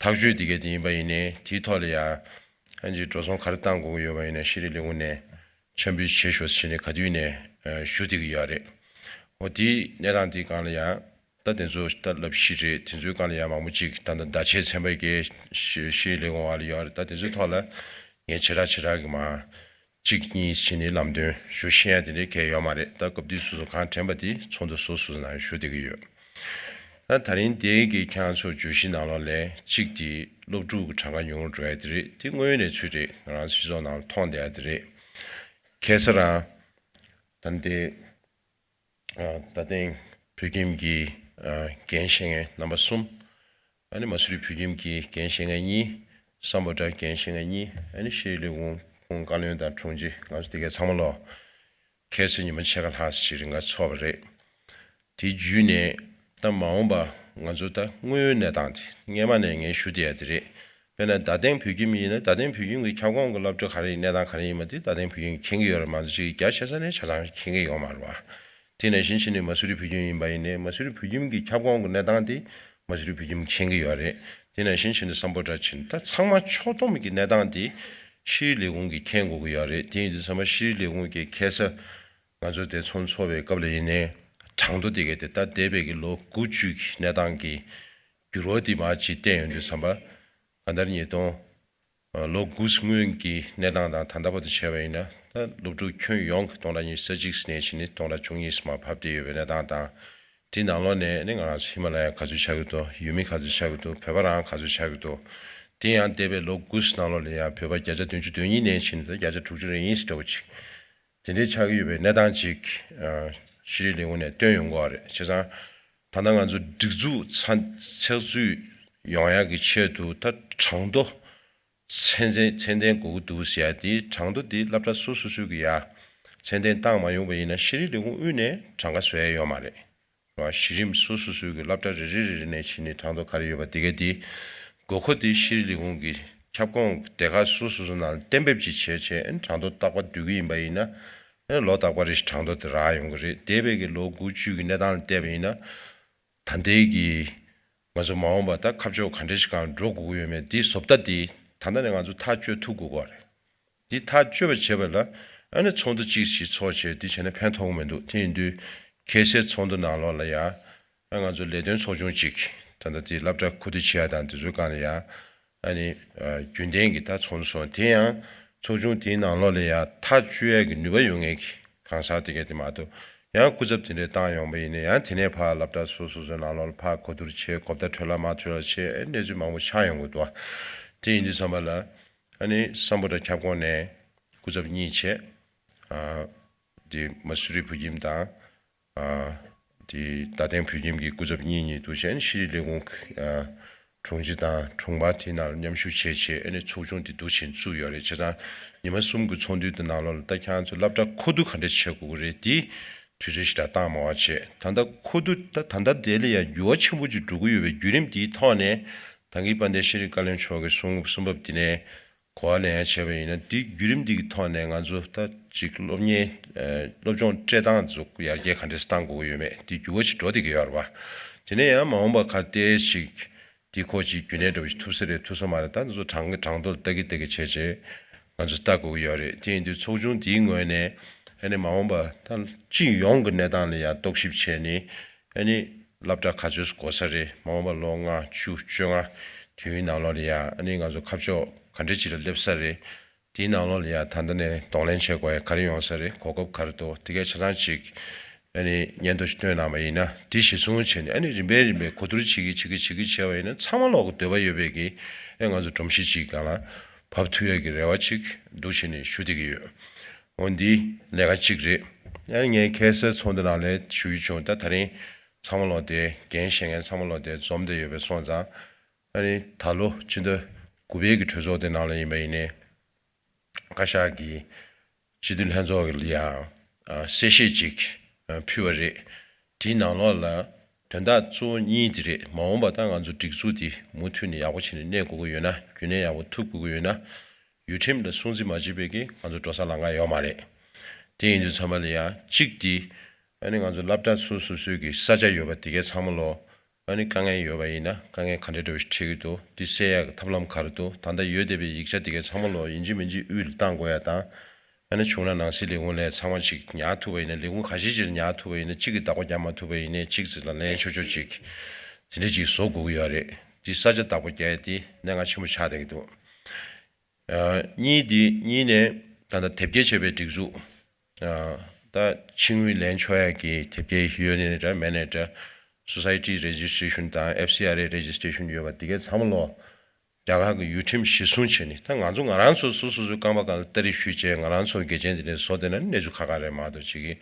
ཐག་གཅོད་དེ་ག་དེ་ཡིན་པ་ཡིན་ནའི། དེའི་ཐོག་ལ་ཡ་ཨ་ནི་འགྲོ་སོང་ག་རེ་གཏང་དགོས་ཀྱི་ཡོད་པ་ཡིན་ན། ཤེས་རིག་ལས་ཁུངས་ནས་འཆར་འབུལ་བྱེད་ཤོག་ཟེར་ནས་ག་དུས་ནས་ཨ་ཞུ་བསྡད་ཀྱི་ཡོད་རེད། འོ་དེའི་གནས་སྟངས་དེའི་སྒང་ལ་ཡ། ད་དེ་ཚོ་ད་བསླབ་གཞི་རེད། དེ་ཚོའི་སྒང་ལ་ཡ་མང་པོ་ཅིག་ད་ལྟ་བརྡ་ཆད་ཚན་པ་བརྒྱད་ཤེས་ཤེས་རིག་ལས་ཁུངས་འོག་ལ་ཡོད་རེད། ད་དེ་ཚོའི་ཐོག་ལ་ངས་བྱེ་བྲག་བྱེ་བྲག་གི་མ་གཅིག་གཉིས་བྱས་ནས་ལམ་སྟོན་ཞུ་ཤེས་ཡ་དེ་འདྲའི་གལ་ཡོད་མ་རེད། ད་སྐབས་དུས་སོ་སོ་གང་དྲན་པ་དེ་ཚོགས་འདུ་སོ་སོ་ནང་ཞུ་བསྡད་ཀྱི་ཡོད། ད་ད་རིང་དེའི་གི་ཁྱེད་རང་ཚོ་བརྗོད་གཞི་ནང་ལོགས་ལ་གཅིག་དེ་སློབ་ཕྲུག་གི་གྲངས་ཀ་ཉུང་རུ་འགྲོ་ཡ་དེ་རེད། དེ་དངོས་ཡོད་གནས་ཚུལ་རེད། ང་རང་སྤྱི་ཚོགས་ནང་ལ་མཐོང་བསྡད་ཡ་དེ་རེད། ཁ་སང་རང་ད་ལྟའི་ཨ། རྡ་སྟེང་བོད་ཁྱིམ་གྱི་ཨ་འགན་བཞེས་མཁན་རྣམ་པ་གསུམ། ཨ་ནི་མ་སུ་རི་བོད་ཁྱིམ་གྱི་འགན་བཞེས་མཁན་གཉིས། སམ་བྷོ་ཊ་འགན་བཞེས་མཁན་གཉིས། ཨ་ནི་ཤེས་རིག་ལས་ཁུངས་ཁུངས་བཀའ་བློན་དང་དྲུང་ཆེ། ང་ཚོ་དེ་གའི་ཚང་མ་ལོ་ཁ་སང་ཉི་མ་ཕྱེད་ཀ་ལྷག་ཙམ་ཞིག་རིང་ག་ཚོགས་པ་རེད། དེ་བརྒྱུད་ནས་ད་མ་འོངས་པ་ང་ཚོ་ད་དངོས་ཡོད་གནས་སྟངས་དེ་སྔས་མ་ནས་ངས་ཞུ་བསྡད་ཡ་དེ་རེད། དཔེར་ན་རྡ་སྟེང་བོད་ཁྱིམ་ཡིན་ན། རྡ་སྟེང་བོད་ཁྱིམ་གྱི་ཁྱབ་ཁོངས་ཀྱི་སློབ་གྲྭ་ག་རེ་ཡིན། གནས་སྟངས་ག་རེ་ཡིན་པ་དེ་རྡ་སྟེང་བོད་ཁྱིམ་གྱིས་མཁྱེན་གྱི་ཡོད་རེད། མང་ཚོགས་ཅིག་རྒྱ་ཆེ་ས་ནས་ཆ་ཚང་མཁྱེན་གྱི་ཡོད་མ་རེད་བ། དེ་ནང་བཞིན་བྱས་ནས་མ་སུ་རི་བོད་ཁྱིམ་ཡིན་པ་ཡིན་ནའི། མ་སུ་རི་བོད་ཁྱིམ་གྱི་ཁྱབ་ཁོངས་ཀྱི་གནས་སྟངས་དེ་མ་སུ་རི་བོད་ཁྱིམ་མཁྱེན་གྱི་ཡོད་རེད། དེ་ནང་བཞིན་བྱས་ནས་སམ་བྷོ་ཊ་ཕྱིན། ད་ཚང་མ་ཕྱོགས་བསྡོམས་ཀྱི་གནས་སྟངས་དེ་ཤེས་རིག་ལས་ཁུངས་ཀྱིས་མཁྱེན་དགོས་ཀྱི་ཡོད་རེད། དེ་ཡིན་དུས་ཙམ་པ་ཤེས་རིག་ལས་ཁུངས་ཀྱིས་ཁ་སང་ང་ཚོ་དེ་ཚོགས་འདུ་ཚོགས་པའི་སྐབས་ལ་ཡིན་ནའི་གྲངས་ཐོ་དེ་གའི་དེ་ད་འདས་པའི་གི་ལོ་དགུ་བཅུ་གི་གནས་སྟངས་ཀྱི་འགྱུར་བ་དེ་མར་ཅིག་བསྟན་ཡོང་དུས་ཙམ་པ། གང་ལྟར་ཉིས་སྟོང་། ལོ་དགུ་སྔོན་གྱི་གནས་སྟངས་དང་ད་ལྟ་བར་དུ་བྱས་པ་ཡིན་ན། ད་སློབ་ཕྲུག་ཁྱོན་ཡོངས་ཀྱི་སྟོང་ཕྲག་ཉི་ཤུ་རྩ་གཅིག་ནས་བྱས་ནས་སྟོང་ཕྲག་བཅུ་གཉིས་སུ་མར་བབས་བསྡད་ཡོད་པའི་གནས་སྟངས་དང་། དེའི་ནང་ལོགས་ནས་ནི་ང་རང་ཚོ་ཧི་མ་ལ་ཡ་ག་ཚོད་ཆགས་ཀྱི་འདུག་ཡུལ་མི་ག་ཚོད་ཆགས་ཀྱི་འདུག་བོད་པ་རང་ག་ཚོད་ཆགས་ཀྱི་འདུག་དེ་ཡང་འདས་པའི་ལོ་དགུ་ནང་ལོགས་ལ་ཡང་བོད་པ་བརྒྱ་ཆ་བདུན་ཅུ་དོན་གཉིས་ནས་བྱས་ནས་ད་བརྒྱ་ཆ་དྲུག་ཅུ་རེ་གཉིས་འདྲ་བོ་ཅིག་དེ་འདྲའི་ཆགས་ཀྱི་ཡོད་པའི་གནས་སྟངས་ཅིག་ཨ། ཤེས་རིག་ལས་ཁུངས་ནས་བཏོན་ཡོང་གི་ཡོད་རེད། བྱས་ཙང་ད་ལྟ་ང་ཚོ་སྒྲིག་འཛུགས་ཚགས་ཚུད་ཡོང་ཡག་གི་ཆེད་དུ་ད་གྲངས་ཐོ་ཚད་ལྡན་ཚད་ལྡན་དགོས་ཀྱི་འདུག་ཟེར་ཡ་དེ། གྲངས་ཐོ་དེ་སློབ་གྲྭ་སོ་སོ་སོ་གི་ཡ་ཚད་ལྡན་བཏང་མ་ཡོང་པ་ཡིན་ན། ཤེས་རིག་ལས་ཁུངས་དབུས་ནས་གྲངས་ཀ་བཟོ་ཡ་ཡོད་མ་རེད། རེད་བ། གཞི་རིམ་སོ་སོ་སོ་གི་སློབ་གྲྭ་རེ་རེ་རེ་རེ་ནས་བྱས་ནས་གྲངས་ཐོ་ག་རེ་ཡོད་པ་དེ་ག་དེ། དགོས་མཁོ་དེ་ཤེས་རིག་ལས་ཁུངས་ཀྱི་ཁྱབ་ཁོངས་སྡེ་ཁག་སོ་སོ་སོ་ནང་ལ་གཏན་འབེབས་ཅིག་བྱས་བྱས། གྲངས་ཐོ་རྟག་པར་བསྡུ་གི་ཡིན་པ་ཡིན་ན། ལོ་རྟག་པར་རེ་བཞིན་གྲངས་ཐོ་དེ་རག་ཡོང་གི་རེད། འདས་པའི་གི་ལོ་དགུ་བཅུ་གི་གནས་སྟངས་ལ་བལྟས་པ་ཡིན་ན། ད་ལྟའི་གི་ང་ཚོ་མ་འོངས་པ་ད་ཁ་ཕྱོགས་ག་འདྲ་ཞིག་སྒང་འགྲོ་དགོས་ཀྱི་ཡོད་མེད་འདི་བཟོ་ལྟ་འདི་ད་ལྟ་ནས་ང་ཚོ་ཐག་གཅོད་ཐུབ་དགོས་ཀྱི་རེད། འདི་ཐག་གཅོད་པ་བྱས་པ་ལ་ཨ་ནི་ཚོགས་འདུ་གཅིག་ཞིག་ཚོགས་བྱས་འདི་བྱས་ན་ཕན་ཐོགས་ཀྱི་མི་འདུག་དེ་ཡིན་དུས་ཁ་སང་ཚོགས་འདུ་ནང་ལོགས་ལ་ཡ་ཨ་ང་ཚོ་ལས་དོན་ཚོགས་ཆུང་གཅིག་ད་ལྟ་དེ་སློབ་གྲྭ་མཁོ་བསྡུ་བྱེད་ཡ་དང་དེ་ཚོའི་སྒང་ལ་ཡ་ཨ་ནི་རྒྱུན་ལྡན་གྱི་ད་ཚོགས་འདུ་སོང་དེ་ཡང་ཚོགས་ཆུང་དེའི་ནང་ལོགས་ལ་ཡ་ཐག་གཅོད་ཡ་གི་ནུས་པ་ཡོད་མཁན་གྱི་གང་ཟག་དེ་ག་དེ་མ་གཏོགས་ཡང་སྐུ་ཚབ་དེ་འདྲས་བཏང་ཡོང་པ་ཡིན་ན་ཡང་དེ་ནས་ཕར་སློབ་གྲྭ་སོ་སོ་སོའི་ནང་ལོགས་ལ་ཕར་གོ་བསྡུར་བྱེད་གོ་བརྡ་འཕྲོད་ལ་མ་འཕྲོད་ལ་བྱེད་ཨེ་གནས་ཚུལ་མང་པོ་ཆགས་ཡོང་གི་འདུག་དེ་ཡིན་དུས་ཙམ་པ་ལ་ཨ་ནི་སམ་བྷོ་ཊ་ཁྱབ་ཁོངས་ནས་སྐུ་ཚབ་གཉིས་བྱས་ཨ་དེ་མ་སུ་རི་བོད་ཁྱིམ་དང་ཨ་དེ་རྡ་སྟེང་བོད་ཁྱིམ་གྱི་སྐུ་ཚབ་གཉིས་གཉིས་འདུག་བྱས་ཨ་ནི་ཤེས་རིག་ལས་ཁུངས་ཨ་དྲུང་ཆེ་དང་དྲུང་འཕར་དེའི་ནང་ལ་མཉམ་ཞུགས་བྱས་བྱས་ཨ་ནི་ཚོགས་ཆུང་དེ་འདུག་བྱས་བཙུགས་ཡོད་རེད། བྱས་ཙང་ཉི་མ་གསུམ་གྱི་ཚོགས་འདུའི་དེ་ནང་ལོགས་ལ་ད་ཁྱེད་རང་ཚོ་སློབ་གྲྭ་མཁོ་བསྡུ་ག་འདྲ་བྱེད་དགོས་ཀྱི་རེད་དེ་དུས་ཚོད་ཞེ་དྲག་བཏང་མ་བ་བྱས། ད་ལྟ་མཁོ་བསྡུ་ད་ད་ལྟ་དེ་ལ་ཡང་འགྱུར་བ་ཆེན་པོ་ཅིག་འགྲོ་གི་ཡོད་པའི་བརྒྱུད་རིམ་དེའི་ཐོག་ནས་ད་གིན་དཔལ་ལྡན་ཤེས་རིག་བཀའ་བློན་མཆོག་གིས་གསུང་གསུང་བབ་དེ་ནས་གོ་བ་ལེན་ཡ་བྱས་པ་ཡིན་ན་དེའི་བརྒྱུད་རིམ་དེ་གི་ཐོག་ནས་ང་ཚོ་ད་ཅིག་སློབ་གཉེར་སློབ་སྦྱོང་སྤྲད་སྟངས་ཚོ་ཡར་རྒྱས་ག་འདྲས་བཏང་དགོས་ཀྱི་ཡོད་མེད་དེ་འགྱུར་བ་ཞིག་འགྲོ་བསྡད་ཀྱི་ཡོད་རེད་པ། དེ་ནས་ཡང་མ་འོངས་པ་ཁ་གཏད་ཞིག་དེ་ཁོ་ཅིག་རྒྱུན་གནས་འདྲ་བོ་ཞིག་ཐུབ་ས་རེད་ཐུབ་ས་མ་རེད། ད་ང་ཚོ་གྲངས་གྲངས་ཐོ་ལ་ལྟ་གི་ལྟ་གི་བྱས་བྱས་ང་ཚོ་ལྟ་དགོས་ཀྱི་ཡོད་རེད། དེ་ཡིན་དུས་ཚོགས་ཆུང་དེའི་ངོས་ནས་ཨ་ནི་མ་འོངས་པ་ད་སྤྱི་ཡོངས་ཀྱི་གནས་སྟངས་ལ་ཡང་རྟོག་ཞིབ་བྱས་ནས་ཨ་ནི་སློབ་གྲྭ་ག་ཚོད་དགོས་ས་རེད། མ་འོངས་པ་ལོ་ལྔ་བཅུ་བཅོ་ལྔ་དུས་ཡུན་ནང་ལོགས་ལ་ཡང་ཨ་ནི་ང་ཚོ་ཁ་ཕྱོགས་ག་འདྲ་ཅིག་ལ་སླེབས་ས་རེད། དེའི་ནང་ལོགས་ལ་ཡང་ད་ལྟ་ནས་གདོང་ལེན་བྱེད་དགོས་ཡ་ག་རེ་ཡོང་ས་རེད། གོ་སྐབས་ག་རེ་འདུག་དེ་གའི་ཆ་ཚང་ཅིག་ཨ་ནི་སྙན་ཐོ་ཞིག་བཏོན་གནང་བ་ཡིན་ན་དེ་གཞི་བཟུང་བྱས་ནས་ཨ་ནི་རིམ་པས་རིམ་པས་གོ་བསྡུར་བྱེད་ཀྱི་བྱེད་ཀྱི་བྱེད་ཀྱི་བྱས་པ་ཡིན་ན་ཚང་མ་ལོག་གི་འདོད་པ་ཡོད་པའི་གི་ཨེ་ང་ཚོ་སྒྲོམ་གཞི་ཅིག་སྒང་ལ་བབས་ཐུབ་ཡ་གི་རེ་བ་ཅིག་འདུག་བྱས་ནས་ཞུ་བསྡད་ཀྱི་ཡོད། འོ་འདི་ལས་ཀ་གཅིག་རེད། ཨ་ནི་ངས་ཁ་སང་ཚོགས་འདུ་ནང་ལ་ཞུ་རྒྱུ་བྱུང་ད་ད་རིང་ཚང་མ་ལོག་དེ་འགན་བཞེས་མཁན་ཚང་མ་ལོག་དེ་འཛོམས་བསྡད་ཡོད་པས་སོང་ཙང་ཨ་ནི་ད་ལོ་ཕྱི་ཟླ་དགུ་པའི་གི་གྲོས་ཚོགས་དེ་ནང་ལ་ཡིན་པ་ཡིན་ནའི། བཀའ་ཤག་གིས་སྤྱི་འཐུས་ལྷན་ཚོགས་ཀྱི་ཡང་གསལ་བཤད་ཅིག་ཕུལ་བ་རེད། དེའི་ནང་ལོགས་ལ་དོན་དག་གཙོ་བོ་གཉིས་དེ་རེད། མ་འོངས་པ་ད་ང་ཚོ་སྒྲིག་འཛུགས་དེ་མུ་མཐུད་ནས་ཡག་པོ་བྱས་ནས་གནས་དགོས་ཀྱི་ཡོད་ན་རྒྱུན་གནས་ཡག་པོ་ཐུབ་དགོས་ཀྱི་ཡོད་ན་ཡུལ་ཁྲིམས་ལ་སྲུང་བརྩི་མ་བྱས་པའི་གི་ང་ཚོ་འགྲོ་ས་ལམ་ཁ་ཡོད་མ་རེད། དེ་ཡིན་དུས་ཚང་མ་ལ་ཡང་གཅིག་དེ་ཨ་ནི་ང་ཚོ་སློབ་གྲྭ་སོ་སོ་སོའི་གི་ས་ཆ་ཡོད་པ་དེ་གའི་ཚང་མ་ལོ། ཨ་ནི་དཀའ་ངལ་ཡོད་པ་ཡིན་ན་དཀའ་ངལ་ག་འདྲ་འདྲ་བོ་ཞིག་འཕྲད་ཀྱི་འདུག་འདི་སེལ་ཡག་གི་ཐབས་ལམ་ག་རེ་འདུག་ད་ལྟ་ཡོད་བསྡད་པའི་ཡིག་ཆ་འདི་གའི་ཚང་མ་ལོ་ཡིན་གཅིག་མིན་གཅིག་དབུས་ལ་བཏང་དགོས་ཡ་དང་། ཨ་ནི་བྱུང་ན་ནང་སྲིད་ལས་ཁུངས་ལ་ཚང་མ་ཅིག་ཉར་ཐུབ་པ་ཡིན་ན་ལས་ཁུངས་ག་ཤེད་ཅིག་ལ་ཉར་ཐུབ་པ་ཡིན་ན་གཅིག་གིས་བདག་པོ་རྒྱག་མ་ཐུབ་པ་ཡིན་ན་གཅིག་ཅིག་ལ་ལན་ཆོག་ཆོག་ཅིག་དེ་འདྲ་ཅིག་བཟོ་དགོས་ཀྱི་ཡོད་རེད། འདི་ས་ཆ་བདག་པོ་རྒྱག་ཡ་དེ་གནད་འགག་ཆེན་པོ་ཆགས་བསྡད་ཀྱི་འདུག་གཉིས་དེ་གཉིས་ནས་ད་ལྟ་དེབ་སྐྱེལ་བྱས་པའི་སྒྲིག་འཛུགས། ད་ཕྱི་དངུལ་ལེན་ཆོག་ཡ་གི་དེབ་སྐྱེལ་ཡོད་ནའི་འདྲ་མེད་ནའི་འདྲ། Society Registration དང་F C R A Registration ཡོད་པ་དེ་གའི་ཚང་མ་ལོ་རྒྱ་གར་གི་ཡུལ་ཁྲིམས་གཞིར་བཟུང་བྱས་ནས་ད་ང་ཚོ་ང་རང་ཚོ་སོ་སོ་སོའི་རྐང་པ་སྒང་ལ་སྟ་རེ་གཞུས་བྱས་ང་རང་ཚོ་དགེ་ཆེན་དེ་ནས་བཟོ་བསྡད་ན་གནས་ཚུལ་ཁག་ཁག་རེད་མ་གཏོགས་ཅིག་གི་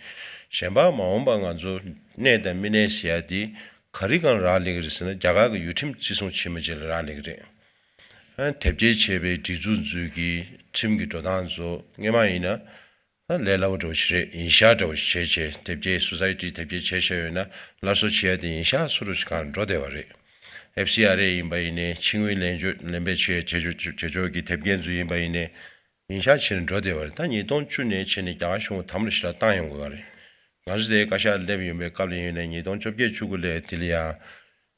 གཞན་པ་མ་འོངས་པ་ང་ཚོ་གནས་དང་མི་གནས་ཟེར་ཡ་དེ་ག་རེ་སྒང་རག་ལས་ཀྱི་རེད་ཟེར་ན་རྒྱ་གར་གི་ཡུལ་ཁྲིམས་བརྩི་སྲུང་བྱེད་མི་བྱེད་ལ་རག་ལས་ཀྱི་རེད། དེབ་སྐྱེལ་བྱས་པའི་སྒྲིག་འཛུགས་ཚོའི་གི་ཁྲིམས་ཀྱི་འགྲོ་སྟངས་ཚོ་སྔོན་མ་ཡིན་ན་ད་ལས་སླ་པོ་འདྲ་བོ་ཞིག་རེད། ཡིན་ཤག་འདྲ་བོ་ཞིག་བྱས་བྱས་དེབ་སྐྱེལ་Society དེབ་སྐྱེལ་བྱས་བྱས་ཡོད་ན་སླར་གསོ་བྱེད་ཡ་དེ་ཡིན་ཤག་སུ་འདྲ་ཞིག་གང་འགྲོ་བསྡད་པ་རེད། F C R A ཡིན་པ་ཡིན་ནའི་ཕྱི་དངུལ་ལེན་ཆོག་ལེན་པའི་ཆེད་བྱེད་ཆོག་བྱེད་ཆོག་གི་དེབ་སྐྱེལ་ཚོ་ཡིན་པ་ཡིན་ནའི་ཡིན་ཤག་བྱས་ནས་འགྲོ་བསྡད་པ་རེད། ད་ཉིས་སྟོང་བཅུ་ནས་བྱས་ནས་རྒྱ་གར་གཞུང་གིས་དམ་ལ་ཞེ་དྲག་བཏང་ཡོང་དགོས་པ་རེད། ང་ཚོ་དེའི་བཀའ་ཤག་སླེབས་ཡོང་པའི་སྐབས་ལ་ཡིན་ནའི་ཉིས་སྟོང་བཅོ་བརྒྱད་བཅུ་དགུ་ལ་དེ་ལ་ཡང་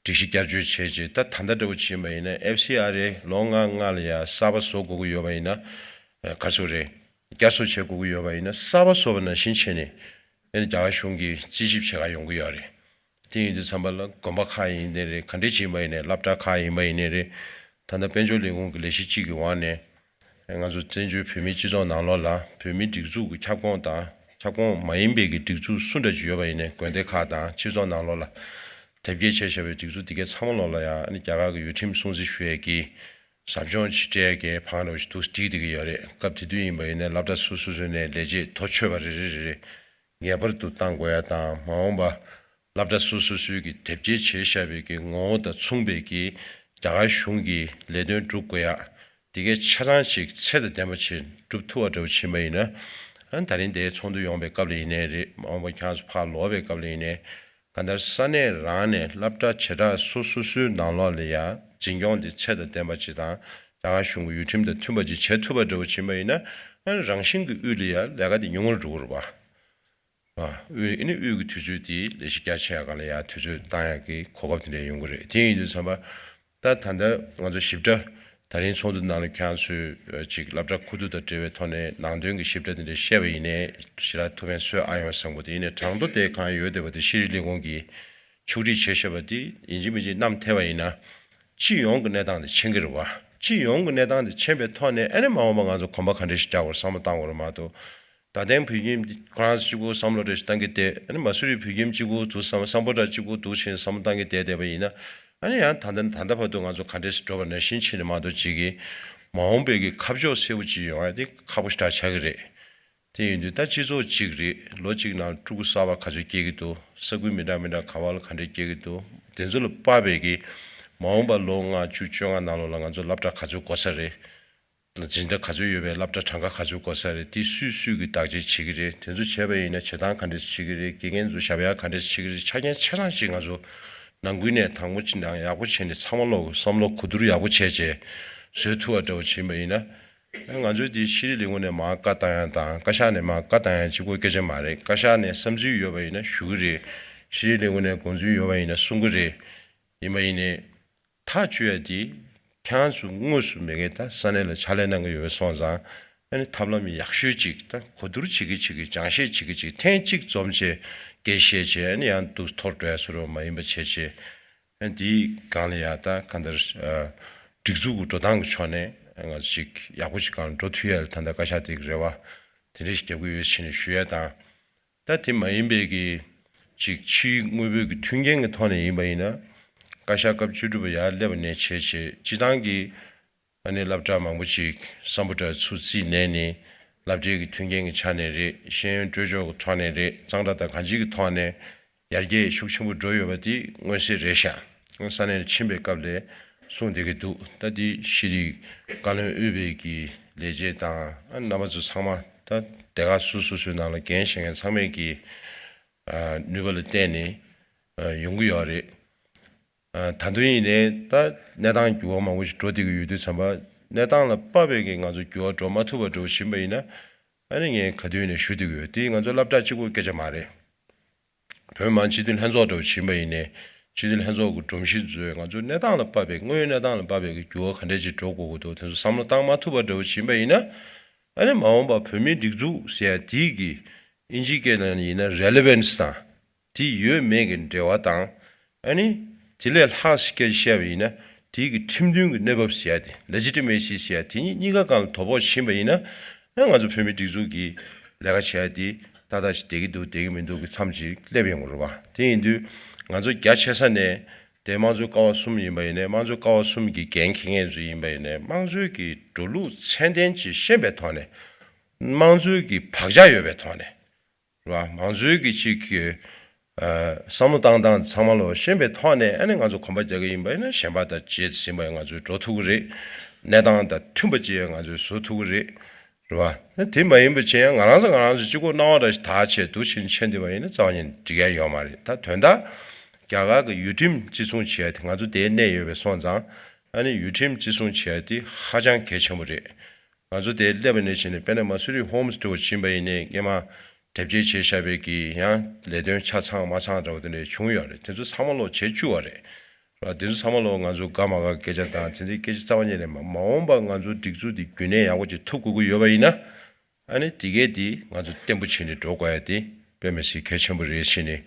སྒྲིག་གཞི་བསྐྱར་བཅོས་བྱས་རྗེས་ད་ད་ལྟ་འདྲ་བོ་ཕྱིན་པ་ཡིན་ན་F C R A ལོ་ལྔ་ལྔ་ལ་ཡང་གསར་པ་བཟོ་དགོས་ཀྱི་ཡོད་པ་ཡིན་ན་ག་ཚོད་རེད། བསྐྱར་གསོ་བྱེད་དགོས་ཀྱི་ཡོད་པ་ཡིན་ན་གསར་པ་བཟོ་བ་ནང་བཞིན་བྱས་ནས་ཨ་ནི་རྒྱ་གར་གཞུང་གིས་རྩིས་ཞིབ་བྱེད་ག་ཡོང་གི་ཡོད་རེད། དེ་ཡིན་དུས་ཙམ་པ་ལ་དགོན་པ་ཁག་ཡིན་ནའི་རེད། ག་འདྲས་ཅིག་ཡིན་པ་ཡིན་ནའི་སློབ་གྲྭ་ཁག་ཡིན་པ་ཡིན་ནའི་རེད། ད་ལྟ་དཔལ་འབྱོར་ལས་ཁུངས་ཀྱི་ལས་གཞི་གཅིག་གི་འོག་ནས་ང་ཚོ་བཙན་བྱོལ་བོད་མིའི་སྤྱི་ཚོགས་ནང་ལོགས་ལ་བོད་མིའི་སྒྲིག་འཛུགས་ཀྱི་ཁྱབ་ཁོངས་དང་ཁྱབ་ཁོངས་མ་ཡིན་པའི་གི་སྒྲིག་འཛུགས་སུ་འདྲ་ཅིག་ཡོད་པ་ཡིན་ནའི་དགོན་སྡེ་ཁག་དང་སྤྱི་ཚོགས་ནང་ལོགས་ལ་དེབ་སྐྱེལ་བྱས་བཞག་པའི་སྒྲིག་འཛུགས་དེ་གའི་ཚང་མ་ལོགས་ལ་ཡང་ཨ་ནི་རྒྱ་གར་གྱི་ཡུལ་ཁྲིམས་སྲུང་བརྩི་ཞུ་ཡས་ཀྱི་ཟབ་སྦྱོང་ཅིག་སྤྲད་ཡས་ཀྱི་བང་རོ་ཞིག་འདུག་བསྒྲིགས་བསྡད་ཀྱི་ཡོད་རེད། སྐབས་དེ་དུས་ཡིན་པ་ཡིན་ནའི་སློབ་གྲྭ་སོ་སོ་སོ་ནས་ལས་བྱེད་མཐོ་ཤོས་པ་རེ་རེ་རེ་རེ་ངེས་པར་དུ་བཏང་དགོས་ཡ་དང་མ་འོངས་པ་སློབ་གྲྭ་སོ་སོ་སོའི་གི་དེབ་སྐྱེལ་བྱས་བཞག་པའི་གི་ངོ་བོ་དང་མཚུངས་པའི་གི་རྒྱ་གར་གཞུང་གི་ལས་དོན་སྒྲུབ་དགོས་ཡ། དེ་གའི་ཆ་ཚང་ཞིག་ཚད་དང་ལྡན་པ་ཞིག་སྒྲུབ་ཐུབ་པ་འདྲ་བོ་ཕྱིན་པ་ཡིན་ན། ཨ་ད་རིང་དེའི་ཚོགས་འདུ་ཡོང་པའི་སྐབས་ལ་ཡིན་ནའི་རེད། མ་འོངས་པ་ཁྱེད་རང་ཚོ་ཕར་ལོག་པའི་སྐབས་ལ་ཡིན་ནའི། གང་ལྟར་ས་གནས་རང་ནས་སློབ་གྲྭ་བྱེ་བྲག་སོ་སོ་སོའི་ནང་ལོགས་ལ་ཡ་འཛིན་སྐྱོང་དེ་ཚད་དང་ལྡན་པ་ཅིག་དང་རྒྱ་གར་གཞུང་གི་ཡུལ་ཁྲིམས་དང་མཐུན་པ་ཅིག་བྱེད་ཐུབ་པ་འདྲ་བོ་ཕྱིན་པ་ཡིན་ན། ཨ་རང་བཞིན་གྱི་དབུས་ལ་ཡ་ལས་ཀ་དེ་ཉུང་ངུར་འགྲོ་གི་རེད་པ། དབུས་ཨ་ནི་དབུས་ཀྱི་དུས་ཚོད་དེ་ལས་གཞི་རྒྱ་ཆེ་ཡག་ག་ལ་ཡ་དུས་ཚོད་བཏང་ཡག་གི་གོ་སྐབས་དེ་འདྲ་ཡོང་གི་རེད། དེ་ཡིན་དུས་ཙམ་པ་ད་ད་ལྟ་ང་ཚོ་ཞིབ་ཕྲ་ད་རིང་ཚོགས་འདུ་ནང་ལ་ཁྱེད་རང་ཚོས་ཅིག་སློབ་གྲྭ་ཁུ་བསྡུ་དང་འབྲེལ་བའི་ཐོག་ནས་ནང་དོན་གྱི་ཞིབ་ཕྲ་དེ་འདྲ་བཤད་པ་ཡིན་ནའི་ཞེ་དྲག་ཐུགས་ཕན་གསོས་ཨ་ཡོང་བསམ་གྱི་འདུག་དེ་ཡིན་ནའི་དྲང་པོ་དེ་གང་ཡོད་བསྡད་པ་དེ་ཤེས་རིག་ལས་ཁུངས་ཀྱིས་ཕྱོགས་སྒྲིག་བྱས་བཞག་པ་དེ་ཡིན་གཅིག་མིན་གཅིག་བསྣམས་ཐལ་བ་ཡིན་ན། སྤྱི་ཡོངས་ཀྱི་གནས་སྟངས་དེ་མཁྱེན་གྱི་རེད་བ། སྤྱི་ཡོངས་ཀྱི་གནས་སྟངས་དེ་མཁྱེན་པའི་ཐོག་ནས་ཨ་ནི་མ་འོངས་པ་ང་ཚོ་གོམ་པ་ག་འདྲ་ཞིག་རྒྱག་དགོས་རེད་བསམ་བློ་བཏང་དགོས་རེད་མ་གཏོགས། ད་ཐེངས་བོད་ཁྱིམ་འདི་ཁོ་རང་གཅིག་པོ་བསམ་བློ་འདྲ་ཞིག་བཏང་གི་བསྡད། ཨ་ནི་མ་སུ་རི་བོད་ཁྱིམ་གཅིག་པོ་འདུག་བསམ། སམ་བྷོ་ཊ་གཅིག་པོ་འདུག་བྱས་བསམ་བློ་བཏང་གི་བསྡད་བསྡད་པ་ཡིན་ན། ཨ་ནི་ཡང་ད་ལྟ་ད་ལྟ་བར་དུ་ང་ཚོ་ག་འདྲས་སེ་འགྲོ་བ་ནང་བཞིན་བྱས་ནས་མ་གཏོགས་ཅིག་གིས་མ་འོངས་པའི་གི་ཁ་ཕྱོགས་གསལ་པོ་ཅིག་ཡོང་ཡ་དེ་ཁག་པོ་ཞེ་དྲག་ཆགས་ཀྱི་རེད། དེ་ཡིན་དུས་ད་སྤྱི་ཚོགས་གཅིག་རེད། ལོ་གཅིག་ནང་ཕྲུ་གུ་གསར་པ་ག་ཚོད་སྐྱེ་གི་འདུག་ས་ཁུལ་མི་འདྲ་མི་འདྲ་ག་བ་ལ་ག་འདྲས་སྐྱེ་གི་འདུག་དེ་ཚོ་ལ་དཔག་པའི་གི་མ་འོངས་པ་ལོ་ལྔ་བཅུ་བཅོ་ལྔ་ནང་ལོགས་ལ་ང་ཚོ་སློབ་གྲྭ་ག་ཚོད་དགོས་ས་རེད། སྦྱིན་བདག་ག་ཚོད་ཡོད་པའི་སློབ་གྲྭ་གྲངས་ཀ་ག་ཚོད་དགོས་ས་རེད། དེ་སུས་སུས་ཀྱིས་བདག་གཅེས་བྱེད་ཀྱི་རེད། དེ་ཚོ་བྱས་པ་ཡིན་ན་བྱེད་སྟངས་ག་འདྲས་བྱེད་ཀྱི་རེད། དགེ་རྒན་ཚོ་ཞབས་ཡ་ག་འདྲས་བྱེད་ཀྱི་རེད། ཆ་རྐྱེན་ཆ་ཚང་ཞིག་ང་ཚོ་ནང་ཁུལ་ནས་དང་པོ་ཅིག་ནང་ཡག་པོ་བྱས་ནས་ཚང་མ་ལོག་བསམ་བློ་གོ་བསྡུར་ཡག་པོ་བྱས་བྱས་བཟོས་ཐུབ་པ་འདྲ་བོ་བྱེད་པ་ཡིན་ན། ང་ཚོའི་འདི་ཤེས་རིག་ལས་ཁུངས་ནས་མར་བཀའ་བཏང་ཡ་དང་བཀའ་ཤག་ནས་མར་བཀའ་བཏང་ཡ་གཅིག་པོ་སྐད་ཆ་མ་རེད། བཀའ་ཤག་ནས་བསམ་ཚུལ་ཡོད་པ་ཡིན་ན་ཞུ་གི་རེད། ཤེས་རིག་ལས་ཁུངས་ནས་དགོངས་ཚུལ་ཡོད་པ་ཡིན་ན་གསུང་གི་རེད། ཡིན་པ་ཡིན་ནའི་ཐག་གཅོད་ཡ་དེ་ཁྱེད་རང་ཚོ་དངོས་སུ་མེད་མཁན་ད་ས་གནས་ལ་ཕྱག་ལས་གནང་གི་ཡོད་པ་སོང་ཙང་ཨ་ནི་ཐབས་ལམ་ཡག་ཤོས་ཅིག་ད་གོ་བསྡུར་བྱེད་ཀྱི་བྱེད་ཀྱི་སྦྱང་བཤད་བྱེད་ཀྱི་བྱེད་ཀྱི་ཐེངས་གཅིག་འཛོམས་བྱས་སྐད་བཤད་བྱས་ཨ་ནི་ཡང་སྡུག་ཐོར་འགྲོ་ཡ་བཟོ་འདྲ་མ་ཡིན་པ་བྱས་བྱས། ཨ་འདིའི་སྒང་ལ་ཡང་ད་གང་ལྟར་ཨ་སྒྲིག་འཛུགས་ཀྱི་འགྲོ་སྟངས་ཀྱི་ཕྱོགས་ནས་ང་ཚོ་ཅིག་ཡག་པོ་ཞིག་སྒང་འགྲོ་ཐུབ་ཡ་ལ་ད་ལྟ་བཀའ་ཤག་དེ་གི་རེ་བ་དེ་འདྲ་ཞིག་རྒྱབ་ཀྱི་ཡོད་ཟེར་ནས་ཞུ་ཡ་དང་། ད་དེ་མ་ཡིན་པའི་གི་ཅིག་ཕྱིའི་དངོས་པོའི་གི་མཐུན་རྐྱེན་གྱི་ཐོག་ནས་ཡིན་པ་ཡིན་ན་བཀའ་ཤག་སྐབས་བཅུ་དྲུག་པ་ཡར་སླེབས་པ་ནས་བྱས་བྱས་སྤྱི་བཏང་གི་ཨ་ནི་སློབ་གྲྭ་མང་པོ་ཅིག་སམ་བྷོ་ཊ་ཚུར་རྩིས་ལེན་ནས་སློབ་གྲྭའི་གི་མཐུན་རྐྱེན་གྱི་ཆ་ནས་རེད། ཤེས་ཡོན་སྤྲོད་ཕྱོགས་ཀྱི་ཐོག་ནས་རེད། གཙང་སྦྲ་དང་གང་ཅིའི་གི་ཐོག་ནས་ཡར་རྒྱས་ཤུགས་ཆེན་པོ་འགྲོ་ཡོད་པ་དེ་མངོན་གསལ་རེད་ཤག་ས་གནས་ལ་ཕྱིན་པའི་སྐབས་ལ་གསུངས་བསྡད་ཀྱི་འདུག་ད་དེ་ཤེས་རིག་བཀའ་བློན་དབུས་པའི་གི་ལས་བྱེད་དང་ཨ་རྣམ་པ་ཚོ་ཚང་མ་ད་སྡེ་ཁག་སོ་སོ་སོའི་ནང་ལ་འགན་བཞེས་མཁན་ཚང་མས་ཀྱི་ཨ་ནུས་པ་ལ་བརྟེན་ནས་ཨ་ཡོང་གི་ཡོད་རེད། ཨ་ད་དུང་ཡིན་ནའི་ད་གནས་སྟངས་འགྱུར་བ་མང་པོ་ཞིག་འགྲོ་བསྡད་ཀྱི་ཡོད་དུས་ཙམ་པ་གནས་སྟངས་ལ་དཔག་པའི་གི་ང་ཚོ་འགྱུར་བ་འགྲོ་མ་ཐུབ་པ་འདྲ་བོ་ཕྱིན་པ་ཡིན་ན་ཨ་ནི་ངས་ག་དུས་ནས་ཞུ་བསྡད་ཀྱི་ཡོད། དེ་ང་ཚོ་སློབ་གྲྭ་གཅིག་པོ་སྐད་ཆ་མ་རེད། བོད་མི་མང་སྤྱི་འཐུས་ལྷན་ཚོགས་འདྲ་བོ་ཕྱིན་པ་ཡིན་ནའི་སྤྱི་འཐུས་ལྷན་ཚོགས་ཀྱི་སྒྲོམ་གཞི་ཚོས་ང་ཚོ་གནས་སྟངས་ལ་དཔག་པའི་དངོས་ཡོད་གནས་སྟངས་ལ་དཔག་པའི་གི་འགྱུར་བ་ག་འདྲས་ཅིག་འགྲོ་དགོས་ཀྱི་འདུག་དེ་ཚོ་བསམ་བློ་བཏང་མ་ཐུབ་པ་འདྲ་བོ་ཕྱིན་པ་ཡིན་ན། ཨ་ནི་མ་འོངས་པ་བོད་མིའི་སྒྲིག་འཛུགས་ཟེར་ཡ་དེའི་གི་ཨིན་ཇིའི་སྐད་ནང་ཡིན་ན་relevance དང་དེ་ཡོད་མེད་ཀྱི་འབྲེལ་བ་དང་ཨ་ནི་དེ་ལས་ལྷག་སྐད་བཤད་པ་ཡིན་ན་དེའི་གི་ཁྲིམས་མཐུན་གྱི་གནས་བབ་ཟེར་ཡ་དེ་legitimacy ཟེར་ཡ་དེ་གཉིས་གཉིས་ཀ་སྒང་ལ་དོ་ཕོག་ཕྱིན་པ་ཡིན་ན་ཨ་ང་ཚོ་བོད་མིའི་སྒྲིག་འཛུགས་ཀྱི་ལས་ཀ་བྱེད་ཡ་དེ་ཏག་ཏག་ཞིག་བསྡད་ཀྱི་འདུག་བསྡད་ཀྱི་མི་འདུག་གི་མཚམས་ཅིག་སླེབས་ཡོང་གི་རེད་བ། དེ་ཡིན་དུས་ང་ཚོ་རྒྱ་ཆེ་ས་ནས་དེ་དམངས་གཙོའི་ཀ་བ་གསུམ་ཡིན་པ་ཡིན་ནའི་དམངས་གཙོའི་ཀ་བ་གསུམ་གྱི་འགན་འཁྱེར་མཁན་ཚོ་ཡིན་པ་ཡིན་ནའི་དམངས་གཙོའི་གི་འགྲོ་ལུགས་ཚད་ལྡན་ཅིག་ཤེས་པའི་ཐོག་ནས། དམངས་གཙོའི་གི་བག་ཆགས་ཡོད་པའི་ཐོག་ནས། རེད་བ། མང་གཙོའི་གི་ཅིག་གི་ཨ་བསམ་བློ་བཏང་སྟངས་ཚང་མ་ལོ་ཤེས་པའི་ཐོག་ནས་ཨ་ནི་ང་ཚོ་གོམ་པ་རྒྱག་གི་ཡིན་པ་ཡིན་ན་གཞན་པ་དང་རྗེས་ཟིན་པ་ང་ཚོས་འགྲོ་ཐུབ་ཀྱི་རེད། གནས་སྟངས་དང་མཐུན་པ་ཅིག་ང་ཚོས་བཟོ་ཐུབ་ཀྱི་རེད། རེད་བ། དེ་མ་ཡིན་པ་བྱས་ཡང་ང་རང་ཚོ་ང་རང་ཚོ་གཅིག་པོ་སྣང་བ་འདྲ་ཞིག་དག་བྱས་འདུག་ཕྱིན་ཕྱིན་བསྡད་པ་ཡིན་ན་རྩ་བ་ཉིད་འགྲིག་ཡ་ཡོད་མ་རེད། ད་དོན་དག་རྒྱ་གར་གི་ཡུལ་ཁྲིམས་བརྩི་སྲུང་བྱེད་ཡ་དེ་ང་ཚོ་དེའི་གནས་ཡོད་པའི་སོང་ཙང་ཨ་ནི་ཡུལ་ཁྲིམས་བརྩི་སྲུང་བྱེད་ཡ་དེ་ཧ་ཅང་གལ་ཆེན་པོ་རེད། ང་ཚོ་དེ་སླེབས་པ་ནས་བྱས་ནས་དཔེར་ན་མ་སུ་རི་ཧོམ་སི་འདྲ་བོ་ཕྱིན་པ་ཡིན་ནའི་སྔས་མ་དེབ་སྐྱེལ་བྱས་བཞག་པའི་གི་ཡང་ལས་དོན་ཆ་ཚང་མ་ཚང་འདྲ་བོ་དེ་འདྲ་བྱུང་ཡོད་རེད། དེ་ཚོ་ཚང་མ་ལོག་བྱེད་བཅུག་པ་རེད། ར་དེ་ཚོ་ཚང་མ་ལོག་ང་ཚོ་དགའ་མ་དགའ་སྐད་ཆ་དང་དེ་འདྲའི་སྐད་ཆ་རྩ་བ་ཉིད་ནས་མ་མ་འོངས་པ་ང་ཚོ་སྒྲིག་འཛུགས་འདི་རྒྱུན་གནས་ཡག་པོ་ཅིག་ཐུབ་དགོས་ཀྱི་ཡོད་པ་ཡིན་ན་ཨ་ནི་དེ་གས་དེ་ང་ཚོ་བརྟན་པོ་བྱས་ནས་འགྲོ་དགོས་ཡ་དེ་དཔེ་མི་སྲིད་གལ་ཆེན་པོ་རེད་ཟེར་ནས་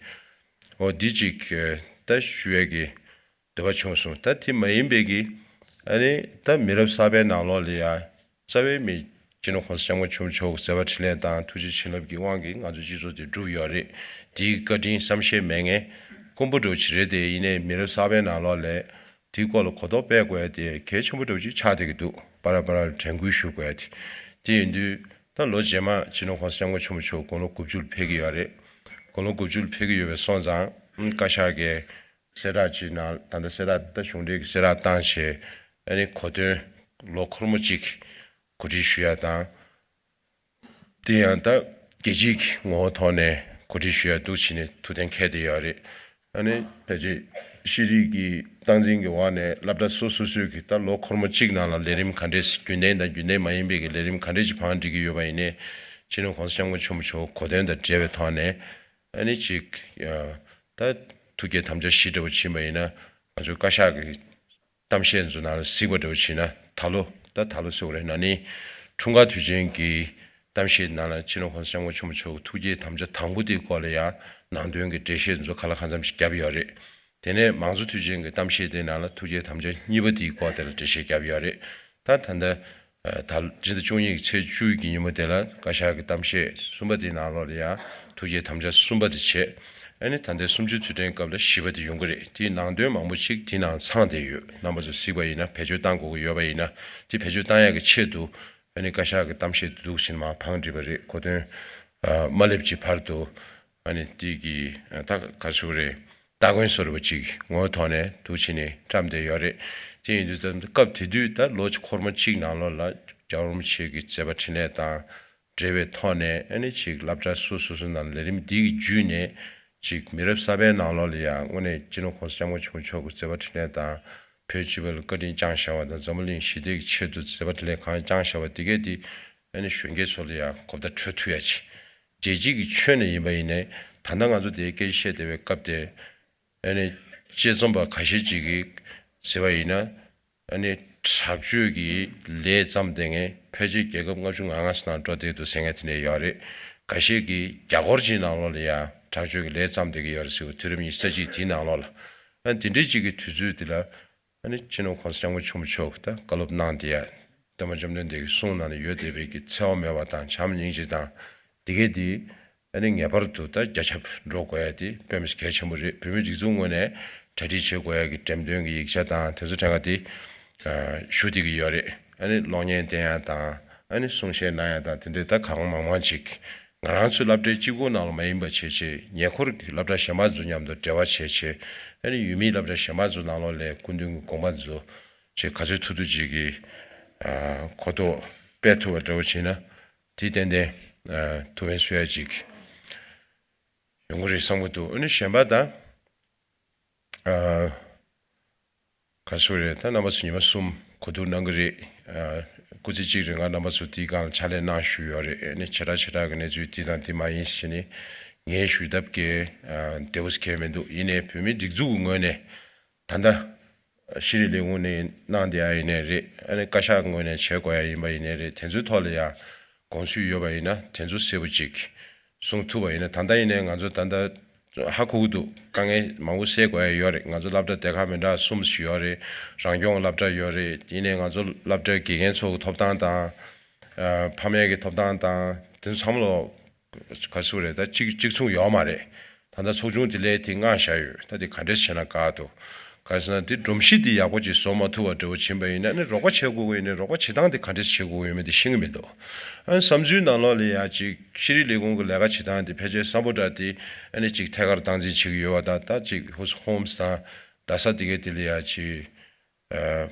འོ་འདི་ཅིག་ད་ཞུ་ཡ་གི་འདོད་པ་བྱུང་སོང་། ད་དེ་མ་ཡིན་པའི་གི་ཨ་ནི་ད་མི་རབས་གསར་པའི་ནང་ལོགས་ལ་ཡ་རྩ་བའི་མི་སྤྱི་ནོར་གོང་ས་སྐྱབས་མགོན་ཆེན་པོ་མཆོག་གི་མཛད་པ་འཕྲིན་ལས་དང་ཐུགས་རྗེ་བྱིན་རླབས་ཀྱི་དབང་གིས་ང་ཚོ་སྤྱི་ཚོགས་དེ་གྲུབ་ཡོད་རེད། དེའི་བཀའ་དྲིན་བསམ་ཤེས་མེད་མཁན་དཀོན་པོ་འདྲ་བོ་ཅིག་རེད་དེ། ཡིན་ནའི་མི་རབས་གསར་པའི་ནང་ལོགས་ལ་དེའི་སྐོར་ལ་གོ་རྟོགས་སྤེལ་དགོས་ཡ་དེ་གལ་ཆེན་པོ་འདྲ་བོ་ཅིག་ཆགས་བསྡད་ཀྱི་འདུག་པ་ར་པ་ར་དྲན་སྐུལ་ཞུ་དགོས་ཡ་དེ། དེ་ཡིན་དུས་ད་ལོ་རྗེས་མ་སྤྱི་ནོར་གོང་ས་སྐྱབས་མགོན་ཆེན་པོ་མཆོག་དགུང་ལོ་དགུ་བཅུ་ལ་ཕེབས་ཀྱི་ཡོད་རེད། དགུང་ལོ་དགུ་བཅུ་ལ་ཕེབས་ཀྱི་ཡོད་པའི་སོང་ཙང་བཀའ་ཤག་གིས་གསལ་བསྒྲགས་ཅིག་ནང་ད་ལྟ་གསལ་བསྒྲགས་ད་གཞུང་འབྲེལ་གྱི་གསལ་བསྒྲགས་བཏང་བྱས་ཨ་ནི་གོ་སྟོན་ལོ་འཁོར་མོ་གཅིག་གོ་སྒྲིག་ཞུ་ཡ་དང་། དེ་ཡང་ད་རྒྱལ་སྤྱིའི་ངོ་བོ་ཐོག་ནས་གོ་སྒྲིག་ཞུ་ཡ་འདུག་བྱས་ནས་ཐུགས་གཏན་འཁེལ་བསྡད་ཡོད་རེད། ཨ་ནི་ཕལ་ཆེར་ཤེས་རིག་གི་སྟངས་འཛིན་གྱི་འོག་ནས་སློབ་གྲྭ་སོ་སོ་སོའི་གི་ད་ལོ་འཁོར་མོ་གཅིག་ནང་ལ་ལས་རིམ་ག་འདྲས་རྒྱུན་ལྡན་དང་རྒྱུན་ལྡན་མ་ཡིན་པའི་གི་ལས་རིམ་ག་འདྲས་ཅིག་བང་སྒྲིག་གི་ཡོད་པ་ཡིན་ནའི་སྤྱི་ནོར་གོང་ས་སྐྱབས་མགོན་ཆེན་པོ་མཆོག་གོ་སྟོན་དང་འབྲེལ་བའི་ཐོག་ནས་ ཨ་ནི་ཅིག་ད་ཐུགས་བསྐྱེད་དམ་བཅའ་བཞི་འདྲ་བོ་བྱིན་པ་ཡིན་ན། ང་ཚོའི་བཀའ་ཤག་གི་གཏམ་བཤད་ཚོ་ནང་ལ་གཟིགས་པ་འདྲ་བོ་བྱིན་ན། ད་ལོ་ད་ད་ལོ་ཟེར་བ་རེད། ན་ནིང་འཁྲུངས་སྐར་དུས་ཆེན་གྱི་གཏམ་བཤད་ནང་ལ་སྤྱི་ནོར་༸གོང་ས་༸སྐྱབས་མགོན་ཆེན་པོ་མཆོག་གི་ཐུགས་བསྐྱེད་དམ་བཅའ་དང་པོ་དེའི་སྐོར་ལ་ཡང་ནང་དོན་གྱི་འགྲེལ་བཤད་ཚོ་ག་ལ་གང་འཚམ་ཞིག་བརྒྱབ་ཡོད་རེད། དེ་ནས་མང་གཙོ་དུས་ཆེན་གྱི་གཏམ་བཤད་དེའི་ནང་ལ་ཐུགས་བསྐྱེད་དམ་བཅའ་གཉིས་པ་དེའི་སྐོར་དེ་ལ་འགྲེལ་བཤད་བརྒྱབ་ཡོད་རེད། ད་ད་ལྟ་ད་སྤྱི་ཟླ་བཅུ་གཉིས་ཀྱི་ཚེས་བཅུ་གི་ཉིན་མོ་དེ་ལ་བཀའ་ཤག་གི་གཏམ་བཤད་གསུམ་པ་དེའི་ནང་ལོགས་ལ་ཡང་ཐུགས་བསྐྱེད་དམ་བཅའ་གསུམ་པ་དེ་བྱས། ཨ་ནི་ད་ལྟའི་གསུམ་བཅུའི་དུས་དྲན་སྐབས་ལ་བཞི་པ་དེ་ཡོང་གི་རེད། དེའི་ནང་དོན་མང་པོ་ཞིག་དེའི་ནང་ཚང་བསྡད་ཡོད། རྣམ་པ་ཚོ་གཟིགས་པ་ཡིན་ན། བེད་སྤྱོད་བཏང་དགོས་ཀྱི་ཡོད་པ་ཡིན་ན། དེ་བེད་སྤྱོད་བཏང་ཡག་གི་ཆེད་དུ་ཨ་ནི་བཀའ་ཤག་གི་གཏམ་བཤད་དེ་འདུག་ཟིན་མ་བང་བསྒྲིགས་པ་རེད། གོ་སྟོན་མ་སླེབས་ཀྱི་བར་དུ། ཨ་ནི་དེ་གི་ད་ག་ཚོད་རེད། སྟ་གོན་བཟོ་འདྲ་བོ་ཅིག་ངོ་བོ་ཐོག་ནས་འདུག་བྱས་ནས་བཀྲམ་བསྡད་ཡོད་རེད། དེ་ཡིན་དུས་ཙམ་སྐབས་དེ་དུས་ད་ལོ་འཁོར་མོ་གཅིག་ནང་ལོགས་ལ་རྒྱལ་བ་རིན་པོ་ཆེ་གི་མཛད་པ་འཕྲིན་ལས་དང་འབྲེལ་བའི་ཐོག་ནས། ཨ་ནི་ཅིག་སློབ་གྲྭ་སོ་སོ་སོ་ནང་ལས་རིམ་འདི་གི་བརྒྱུད་ནས་ཅིག་མི་རབས་གསར་པའི་ནང་ལོགས་ལ་ཡང་དངོས་གནས་སྤྱི་ནོར་༸གོང་ས་༸སྐྱབས་མགོན་ཆེན་པོ་མཆོག་གི་མཛད་པ་འཕྲིན་ལས་དང་། བོད་སྤྱི་པ་ལ་བཀའ་དྲིན་བསྐྱངས་བཞག་པ་དང་། འཛམ་བུ་གླིང་ཞི་བདེ་གི་ཆེད་དུ་མཛད་པ་འཕྲིན་ལས་གང་བསྐྱངས་བཞག་པ་དེ་གས་དེ་ཨ་ནི་གཞོན་སྐྱེས་ཚོ་ལ་ཡང་གོ་བརྡ་འཕྲོད་ཐུབ་ཡ་ཆེད། རྒྱལ་སྤྱི་གི་ཁྱོན་ནས་ཡིན་པ་ཡིན་ནའི། ད་ལྟ་ང་ཚོ་དེའི་སྐད་ཆ་བཤད་བསྡད་པའི་སྐབས་དེ། ཨ་ནི་དཔྱད་རྩོམ་པ་ཁ་ཤས་ཅིག་གིས་ཟེར་བ་ཡིན་ན། ཨ་ནི་དྲག་སྤྱོད་ཀྱི་ལས་བརྩམས་བསྡད་མཁན་ཕལ་ཆེར་རྒྱལ་ཁབ་ལྔ་བཅུ་ང་ལྔ་ཙམ་ནང་འགྲོ་བསྡད་འདུག་ཟེར་མཁན་དེ་འདྲ་ཡོད་རེད། འགའ་ཤས་ཀྱིས་རྒྱ་སྒོར་གྱི་ནང་ལོགས་ལ་ཡང་དྲག་སྤྱོད་ཀྱི་ལས་བརྩམས་བསྡད་ཀྱི་ཡོད་རེད་ཟེར་བ། དུས་རབས་ཉི་ཤུ་རྩ་གཅིག་དེའི་ནང་ལོགས་ལ། ཨ་ནི་དེ་འདྲའི་ཅིག་གི་དུས་ཚོད་འདི་ལ། ཨ་ནི་སྤྱི་ནོར་༸གོང་ས་༸སྐྱབས་མགོན་ཆེན་པོ་མཆོག་གིས་ད་བཀའ་སློབ་གནང་བསྡད་ཡ། སྟོན་པ་བཅོམ་ལྡན་འདས་ཀྱི་གསུང་ནང་ལ་ཡོད་བསྡད་པའི་གི་འཚེ་བ་མེད་པ་དང་བྱམས་སྙིང་རྗེ་དང་། དེ་གས་དེ་ཨ་ནི་ངེས་པར་དུ་ད་རྒྱ་ཁྱབ་འགྲོ་དགོས་ཡ་དེ་དཔེ་མི་སྲིད་གལ་ཆེན་པོ་རེད། བོད་མིའི་སྒྲིག་འཛུགས་ངོས་ནས་གྲ་སྒྲིག་བྱེད་དགོས་ཡ་གི་འགྲེམས་སྟོན་གྱི་ཡིག་ཆ་དང་དེ་ཚོ་ཕྲན་ཁ་དེ་ཨ་ཞུ་བསྡད་ཀྱི་ཡོད་རེད། ཨ་ནི་གློག་བརྙན་བསྟན་ཡ་དང་། ཨ་ནི་གསུང་བཤད་གནང་ཡ་དང་། དེ་འདྲའི་ད་གང་མང་མང་ཅིག་ང་རང་ཚོའི་སློབ་གྲྭའི་གཅིག་པོ་ནང་ལ་མ་ཡིན་པ་བྱས་བྱས། ཉེ་འཁོར་གྱི་སློབ་གྲྭ་གཞན་པ་ཚོ་མཉམ་དུ་འབྲེལ་བ་བྱས་བྱས། ཨ་ནི་ཡུལ་མིའི་སློབ་གྲྭ་གཞན་པ་ཚོ་ནང་ལོགས་ལ་སྐུ་མདུན་གྱི་དགོངས་པ་ཚོ་ཅིག་ག་ཚོད་ཐུབ་ཐུབ་ཅིག་གིས་ཨ་གོ་རྟོགས་སྤེལ་ཐུབ་པ་འདྲ་བོ་བྱས་ན། དེ་ཏན་ཏན་ཨ་ཐུགས་ཕན་གསོས་ཡ་ཅིག་ཡོང་གི་རེད་བསམ་གྱི་འདུག་ཨ་ནི་གཞན་པ་ད་ཨ་ག་ཚོད་རེད། ད་རྣམ་པ་ཚོ་ཉི་མ་གསུམ་གོ་བསྡུར་གནང་གི་རེད། ཨ་སྐུ་ཚེ་གཅིག་རིང་ང་རྣམ་པ་ཚོ་དེའི་སྒང་ལ་ཕྱག་ལས་གནང་བཞུགས་ཡོད་རེད། ཨ་ནི་བྱེ་བྲག་བྱེ་བྲག་གི་གནས་ཚུལ་འདི་དང་འདི་མ་ཡིན་ཞེས་ནི་ངས་ཞུ་ཐབས་ཀྱི་ཨ་འདྲ་བོ་ཞིག་གང་ཡང་མི་འདུག་ཡིན་ནའི་བོད་མིའི་སྒྲིག་འཛུགས་ཀྱི་ངོས་ནས་ད་ལྟ་ཤེས་རིག་ལས་ཁུངས་ནས་གནང་བསྡད་ཡ་ཡིན་ནའི་རེད། ཨ་ནི་བཀའ་ཤག་ངོས་ནས་བྱེད་དགོས་ཡ་ཡིན་པ་ཡིན་ནའི་རེད། དེ་ཚོའི་ཐོག་ལ་ཡ་དགོངས་ཚུལ་ཡོད་པ་ཡིན་ན་དེ་ཚོ་གསལ་པོ་ཅིག་གསུང་ཐུབ་པ་ཡིན་ན། ད་ལྟ་ཡིན་ནའི་ང་ཚོ་ད་ལྟ་ཧ་གོ་གི་འདུག་དཀའ་ངལ་མང་པོ་སེལ་དགོས་ཡ་ཡོད་རེད། ང་ཚོ་སློབ་གྲྭ་སྡེ་ཁག་མི་འདྲ་གསུམ་ཞིག་ཡོད་རེད། རང་སྐྱོང་སློབ་གྲྭ་ཡོད་རེད། ཡིན་ནའི་ང་ཚོ་སློབ་གྲྭའི་དགེ་རྒན་ཚོ་གི་ཐོབ་ཐང་དང་། ཨ་ཕ་མའི་གི་ཐོབ་ཐང་དང་། དེ་ཚང་མ་ལོ་ག་ཚོད་རེད། ད་གཅིག་གཅིག་མཚུངས་ཡོད་མ་རེད། ད་ལྟ་ཚོགས་ཆུང་དེ་ལས་དེ་མངགས་བཞག་ཡོད། ད་དེ་ག་འདྲས་བྱས་ན་དགའ་འདུག་ག་རེ་ཟེར་ན་དེ་སྒྲོམ་གཞི་དེ་ཡག་པོ་ཅིག་བཟོ་མ་ཐུབ་པ་འདྲ་བོ་ཕྱིན་པ་ཡིན་ན་ནི་རོགས་པ་བྱེད་དགོས་ཀྱི་ཡོད་ནའི་རོགས་པ་བྱེད་སྟངས་དེ་ག་འདྲས་བྱེད་དགོས་ཀྱི་ཡོད་མེད་དེ་ཤེས་ཀྱི་མི་འདུག་ཨ་ནི་བསམ་ཚུལ་ནང་ལོགས་ལ་ཡ་ཅིག་ཤེས་རིག་ལས་ཁུངས་ཀྱི་ལས་ཀ་བྱེད་སྟངས་དེ་ཕལ་ཆེར་སམ་བྷོ་ཊ་དེ་ཨ་ནི་ཅིག་ཐད་ཀར་སྟངས་འཛིན་བྱེད་ཀྱི་ཡོད་པ་དང་། ད་ཅིག་ཧོ་ཧོམ་སི་དང་རྡ་ས་དེ་གའི་དེ་ལ་ཡ་ཅིག་ཨ་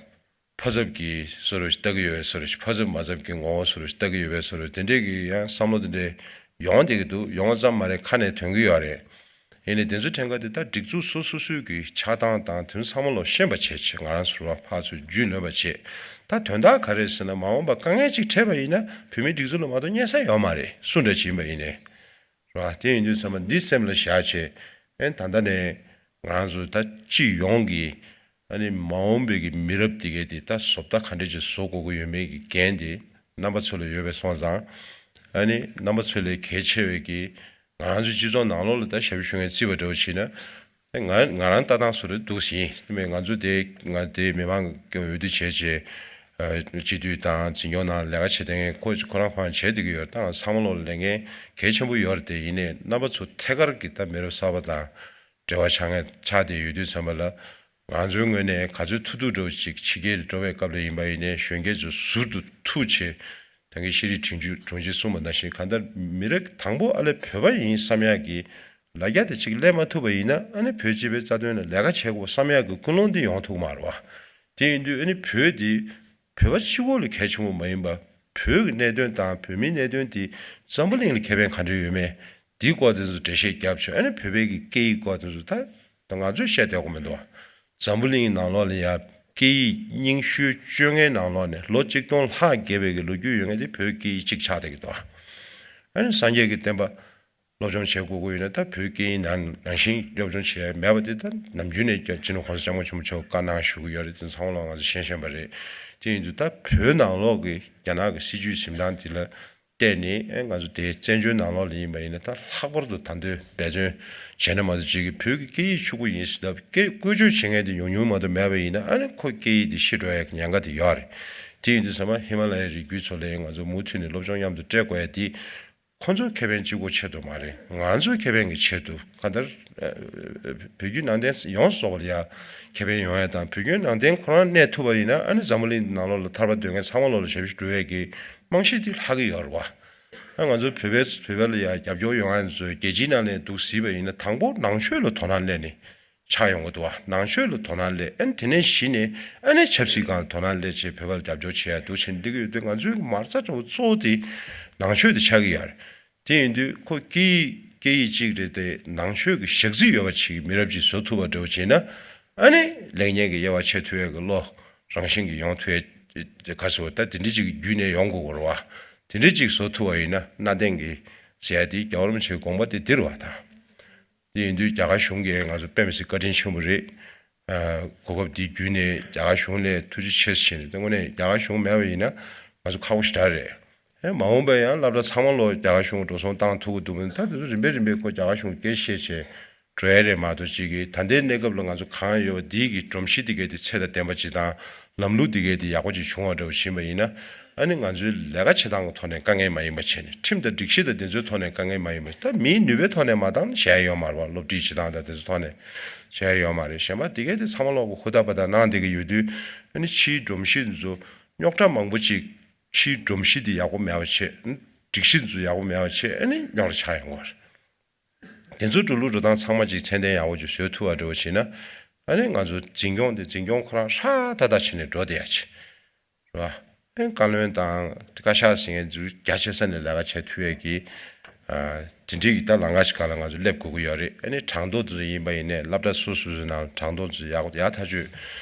ཕ་ཚབ་ཀྱི་བཟོ་འདྲ་ཞིག་ལྟ་གི་ཡོད་པའི་བཟོ་འདྲ་ཞིག་ཕ་ཚབ་མ་ཚབ་ཀྱི་ངོ་བོ་བཟོ་འདྲ་ཞིག་ལྟ་གི་ཡོད་པའི་བཟོ་འདྲ། དེ་འདྲས་ཀྱི་ཡང་བསམ་བློ་དེ་འདྲས་ཡོང་བསྡད་ཀྱི་འདུག་ཡོང་བ་ཙམ་མ་རེད། ཁ་ནས་ཐོན་གྱི་ཡོད་རེད། ཡིན་ནའི་དེ་ཚོ་ཕྲན་ཁ་དེ་ད་སྒྲིག་འཛུགས་སོ་སོ་སོའི་གི་ཆགས་སྟངས་དང་དེ་ཚོ་ཚང་མ་ལོ་ཤེས་པ་བྱས་བྱས། ང་རང་ཚོ་ར་ཕར་ཚུར་རྒྱུས་ལོན་པ་བྱས། ད་དོན་དག་ག་རེ་ཟེར་ན། མ་འོངས་པ་དཀའ་ངལ་ཅིག་འཕྲད་པ་ཡིན་ན་བོད་མིའི་སྒྲིག་འཛུགས་ལ་མ་གཏོགས་གཉེར་ས་ཡོད་མ་རེད། སུ་འདྲ་ཅིག་ཡིན་པ་ཡིན་ནའི། ར་དེ་ཡིན་དུས་ཚང་མ་འདི་སེམས་ལ་བཞག་བྱས། ཨེ་ད་ལྟ་ནས་ང་རང་ཚོ་ད་སྤྱི་ཡོངས་ཀྱི་ཨ་ནི་མ་འོངས་པའི་གི་མི་རབས་དེ་གས་དེ་ད་བཟོ་ལྟ་ག་འདྲས་ཅིག་བཟོ་དགོས་ཀྱི་ཡོད་མེད་ཀྱི་འགན་དེ་རྣམ་པ་ཚོ་ལ་ཡོད་པའི་སོང་ཙང་། ཨ་ནི་རྣམ་པ་ཚོ་ལས་གལ་ཆེ་བའི་གི་ང་རང་ཚོའི་སྤྱི་ཚོགས་ནང་ལོགས་ལ་ད་ཞབས་ཞུ་མཁན་བརྩིས་པ་འདྲ་བོ་བྱས་ན། ང་ང་རང་ལྟ་སྟངས་སུ་རེད་འདུག་ཟིན། དེ་མིན་ང་ཚོ་དེ་ང་དེ་མི་མང་གི་འོས་བསྡུ་བྱས་བྱས། ཨ་སྤྱི་འཐུས་དང་འཛིན་སྐྱོང་ནང་ལས་ཀ་བྱེད་མཁན་ཁོ་ཁོ་རང་ཁོ་རང་བྱས་བསྡད་ཀྱི་ཡོད། ད་ཚང་མ་ལོག་ལས་འགན་གལ་ཆེན་པོ་ཡོད་རེད་དེ། ཡིན་ནའི་རྣམ་པ་ཚོ་ཐད་ཀར་གྱི་ད་མི་རབས་གསར་པ་དང་འབྲེལ་བ་ཆགས་མཁན་ཆགས་བསྡད་ཡོད་དུས་ཙམ་པ་ལ། ང་ཚོའི་ངོས་ནས་ག་ཚོད་ཐུབ་ཐུབ་འདྲ་བོ་ཅིག་ཕྱི་རྒྱལ་འགྲོ་བའི་སྐབས་ལ་ཡིན་པ་ཡིན་ནའི་གཞོན་སྐྱེས་ཚོ་ཟུར་དུ་ཐུག་བྱས། ད་གིན་ཤེས་རིག་དྲུང་ཆེ་དྲུང་ཆེས་གསུངས་པ་ནང་བཞིན། གང་ལྟར་མི་རབས་དང་པོ་ཨ་ལས་བོད་པ་ཡིན་བསམ་ཡག་གི་ལ་རྒྱ་དེ་ཅིག་སླེབས་མ་ཐུབ་པ་ཡིན་ན། ཨ་ནི་བོད་སྤྱི་པའི་རྩ་དོན་ལ་ལས་ཀ་བྱེད་དགོས་བསམ་ཡག་གི་ཀུན་སློང་འདི་ཡོང་ཐུབ་མ་རེད་བ། དེ་ཡིན་དུས་ཨ་ནི་བོད་འདི་བོད་པ་གཅིག་པོ་ལ་གལ་ཆེན་པོ་མ་ཡིན་པ། བོད་ཀྱི་གནད་དོན་དང་བོད་མིའི་གནད་དོན་འདི་འཛམ་བུ་གླིང་ལ་ཁེ་ཕན་ག་འདྲ་ཡོད་མེད་འདིའི་སྐོར་དེ་ཚོ་འགྲེལ་བཤད་བརྒྱབ་བྱུང་། ཨ་ནི་བོད་པའི་གི་སྐད་ཡིག་སྐོར་དེ་ཚོ་ད་ད་ང་ཚོས་བཤད་བསྡད་དགོས་མི་འདུག་འཛམ་བུ་གླིང་ནང་ལོགས་ལ་ཡ་སྐད་ཡིག་རྙིང་ཤོས་སྤྱོད་མཁན་ནང་ལོགས་ནས་ལོ་གཅིག་སྟོང་ལྷག་བརྒལ་བའི་གི་ལོ་རྒྱུས་ཡོད་མཁན་དེ་བོད་སྐད་ཡིག་གཅིག་ཆགས་བསྡད་ཀྱི་འདུག་ཨ་ནི་སངས་རྒྱས་ཀྱི་བསྟན་པ་ སློབ་སྦྱོང་བྱེད་དགོས་ཀྱི་ཡོད་ན། ད་བོད་སྐད་ཡིག་ནང་ནང་བཞིན་སློབ་སྦྱོང་བྱེད་ཡ་མེད་པ་དེ་ད་ནམ་རྒྱུན་ནས་ཀྱང་སྤྱི་ནོར་༸གོང་ས་༸སྐྱབས་མགོན་ཆེན་པོ་མཆོག་བཀའ་གནང་ཞུ་གི་ཡོད་རེད། དེ་ཚང་མ་ལ་ང་ཚོ་ཤེས་བཞིན་པ་རེད། དེ་ཡིན་དུས་ད་བོད་ནང་ལོགས་ཀྱི་རྒྱ་ནག་གི་སྲིད་བྱུས་འཛིན་སྟངས་དེ་ལ་བལྟས་ནས། ཨེ་ང་ཚོ་དེ་བཙན་བྱོལ་ནང་ལོགས་ལ་ཡིན་པ་ཡིན་ན། ད་ལྷག་པར་དུ་ད་དུང་འབད་བརྩོན་བྱས་ན་མ་གཏོགས། ཅིག་གིས་བོད་ཀྱི་སྐད་ཡིག་ཕྱུག་པོ་ཡིན་ཟེར་ད་སྐད་བཀོལ་སྤྱོད་བྱེད་མཁན་དེ་ཉུང་ཉུང་མ་གཏོགས་མེད་པ་ཡིན་ན། ཨ་ནི་ཁོ་སྐད་ཡིག་དེ་ཤི་འགྲོ་ཡ་གི་ཉེན་ཁ་དེ་ཡོད་རེད། དེ་ཡིན་དུས་ཚང་མ་ཧི་མ་ལ་ཡའི་རི་རྒྱུད་ཚོ་ལ་ང་ཚོ་མུ་མཐུད་ནས་སློབ་སྦྱོང་མཉམ་དུ་སྤྲད་དགོས་ཡ་དེ། ཁོ་ཚོའི་ཁེ་ཕན་གཅིག་པོ་ཆེད་དུ་མ་རེད། ང་ཚོའི་ཁེ་ཕན་གྱི་ཆེད་དུ། གང་ལྟར་ཨ་བོད་བརྒྱུད་ནང་བསྟན་ཡོངས་སུ་རྫོགས་པ་ལ་ཡ་ཁེ་ཕན་ཡོང་ཡ་དང་། བོད་བརྒྱུད་ནང་བསྟན་ཁོ་རང་གནས་ཐུབ་པ་ཡིན་ན། ཨ་ནི་འཛམ་བུ་གླིང་ནང་ལོགས་ལ་ཐར་པ་འདོད་མཁན་ཚང་མ་ལོགས་ལ་ཞབས་ཕྱི་སྒྲུབ་ཡས་ཀྱི་རྨང་གཞི་དེ་ལྷག་གི་ཡོད་རེད་བ། ཨ་ང་ཚོ་བོད་པའི་བོད་པ་ལ་ཡ་རྒྱབ་སྐྱོར་ཡོང་ཡ་ཚོ་རྒྱལ་སྤྱིའི་ནང་ནས་འདུག་གཟིགས་པ་ཡིན་ན། དང་པོ་ནང་ཆོས་ལ་དོ་སྣང་སླེབས་ནས་ཆགས་ཡོང་གི་འདུག་བ། ནང་ཆོས་ལ་དོ་སྣང་སླེབས། ཨ་ནི་དེ་ནས་གཞི་ནས་ཨ་ནི་ཆབ་སྲིད་སྒང་ལ་དོ་སྣང་སླེབས་བྱས་བོད་པ་ལ་རྒྱབ་སྐྱོར་བྱེད་ཡ་འདུག་བྱས་ནས་འདི་གི་ཡོད་དུས། ང་ཚོའི་མ་རྩ་འདྲ་བོ་གཙོ་བོ་དེ་ནང་ཆོས་དེ་ཆགས་ཀྱི་ཡོད་རེད། དེ་ཡིན་དུས་ཁོ་སྐད་ཡིག་སྐད་ཡིག་གཅིག་རེད་དེ། ནང་ཆོས་ཀྱི་ཞག་རྩི་ཡོད་པ་ཅིག་མི་རབས་ཅིག་བཟོ་ཐུབ་པ་འདྲ་བོ་བྱས་ན། ཨ་ནི་ལེགས་ཉེས་ཀྱི་དབྱེ་བ་ཕྱེ་ཐུབ་ཡ་གི་བློ་རང་བཞིན་གྱིས་ཡོང་ཐུབ་ཡ། ག་ཟེར་བ། ད་དེ་འདྲ་ཅིག་གི་བརྒྱུད་ནས་ཡོང་དགོས་ཀྱི་རེད་བ། དེ་འདྲ་ཅིག་བཟོ་ཐུབ་པ་ཡིན་ན། གནའ་དེང་གི་ཟེར་ཡ་དེ་རྒྱལ་བ་རིན་པོ་ཆེའི་དགོངས་པ་དེ་འདི་རེད་བ། ད་དེ་ཡིན་དུས་རྒྱ་གར་གཞུང་གིས་ང་ཚོ་དཔེ་མི་སྲིད་བཀའ་དྲིན་ཆེན་པོ་རེད། ཨ་གོ་སྐབས་འདི་བརྒྱུད་ནས་རྒྱ་གར་གཞུང་ལ་ཐུགས་རྗེ་ཆེ་ཞུ་ནས། དངོས་གནས་རྒྱ་གར་གཞུང་མེད་པ་ཡིན་ན་ང་ཚོ་ཁག་པོ་ཞེ་དྲག་རེད། ཨེ་མ་འོངས་པ་ཡང་སློབ་གྲྭ་ཚང་མ་ལོག་རྒྱ་གར་གཞུང་འགྲོ་སོང་བཏང་ཐུབ་ཀྱི་འདུག་མིན། ད་དེ་ཚོ་རིམ་པས་རིམ་པས་ཁོ་རྒྱ་གར་གཞུང་སྐད་བཤད་བྱས་འགྲོ་ཡ་རེད་མ་གཏོགས། ཅིག་གིས་ད་ལྟའི་གནས་སྐབས་ལ་ང་ཚོ་གང་ཡོད་པ་འདི་གི་སྒྲོམ་གཞི་འདི་གའི་དེ་ཚད་དང་ལྡན་པ་ཅིག་དང་། ལམ་ལུགས་འདི་གའི་དེ་ཡག་པོ་ཅིག་བྱུང་བ་འདྲ་བོ་ཕྱིན་པ་ཡིན་ན། ཨ་ནི་ང་ཚོའི་ལས་ཀ་བྱེད་སྟངས་ཀྱི་ཐོག་ནས་དཀའ་ངལ་མ་ཡིན་པ་བྱས་ནས། ཁྲིམས་དང་སྒྲིག་གཞི་དང་དེ་ཚོའི་ཐོག་ནས་དཀའ་ངལ་མ་ཡིན་པ། ད་མིའི་ནུས་པའི་ཐོག་ནས་མ་བཏང་ན་བྱས་ཡོད་མ་རེད་བ། སློབ་ཁྲིད་བྱེད་སྟངས་དང་དེ་ཚོའི་ཐོག་ནས་བྱས་ཡོད་མ་རེད། གཞན་པ་འདི་གའི་དེ་ཚང་མ་ལོག་གི་ཧུར་ཐག་པ་དང་གནང་བསྡད་ཀྱི་ཡོད་དུས། ཨ་ནི་ཕྱིའི་སྒྲོམ་གཞི་འདི་ཚོ་རྙོག་དྲ་མང་པོ་ཅིག་ཕྱིའི་སྒྲོམ་གཞི་འདི་ཡག་པོ་མེད་པ་བྱས། སྒྲིག་གཞི་འདི་ཚོ་ཡག་པོ་མེད་པ་བྱས། ཨ་ནི་རྙོག་དྲ་ཆགས་ཡོང་གི་རེད། དེ་ཚོ་འགྲོ་ལུགས་འགྲོ་སྟངས་ཚང་མ་ཅིག་ཚད་ལྡན་ཡག་པོ་ཅིག་བཟོས་ཐུབ་པ་འདྲ་བོ་བྱས་ན། ཨ་ནི་ང་ཚོ་འཛིན་སྐྱོང་དེ། འཛིན་སྐྱོང་ཁོ་རང་ཧྲ་ཏག་ཏག་བྱས་ནས་འགྲོ་བསྡད་ཡ་ཅིག་རེད་བ། ཨ་ནི་བཀའ་བློན་དང་བཀའ་ཤག་ཟེར་མཁན་ཚོ་རྒྱ་ཆེ་ས་ནས་ལས་ཀ་བྱེད་ཐུབ་ཡས་ཀྱི་ཨ་དེ་འདྲའི་གི་ད་ལམ་ཁ་ཞིག་སྒང་ལ་ང་ཚོ་སླེབས་དགོས་ཀྱི་ཡོད་རེད། ཨ་ནི་གྲངས་ཐོ་དེ་ཚོ་ཡིན་པ་ཡིན་ནའི། སློབ་གྲྭ་སོ་སོ་སོའི་ནང་ལ་གྲངས་ཐོ་དེ་ཚོ་ཡག་ཡག་ཐག་གཅོད་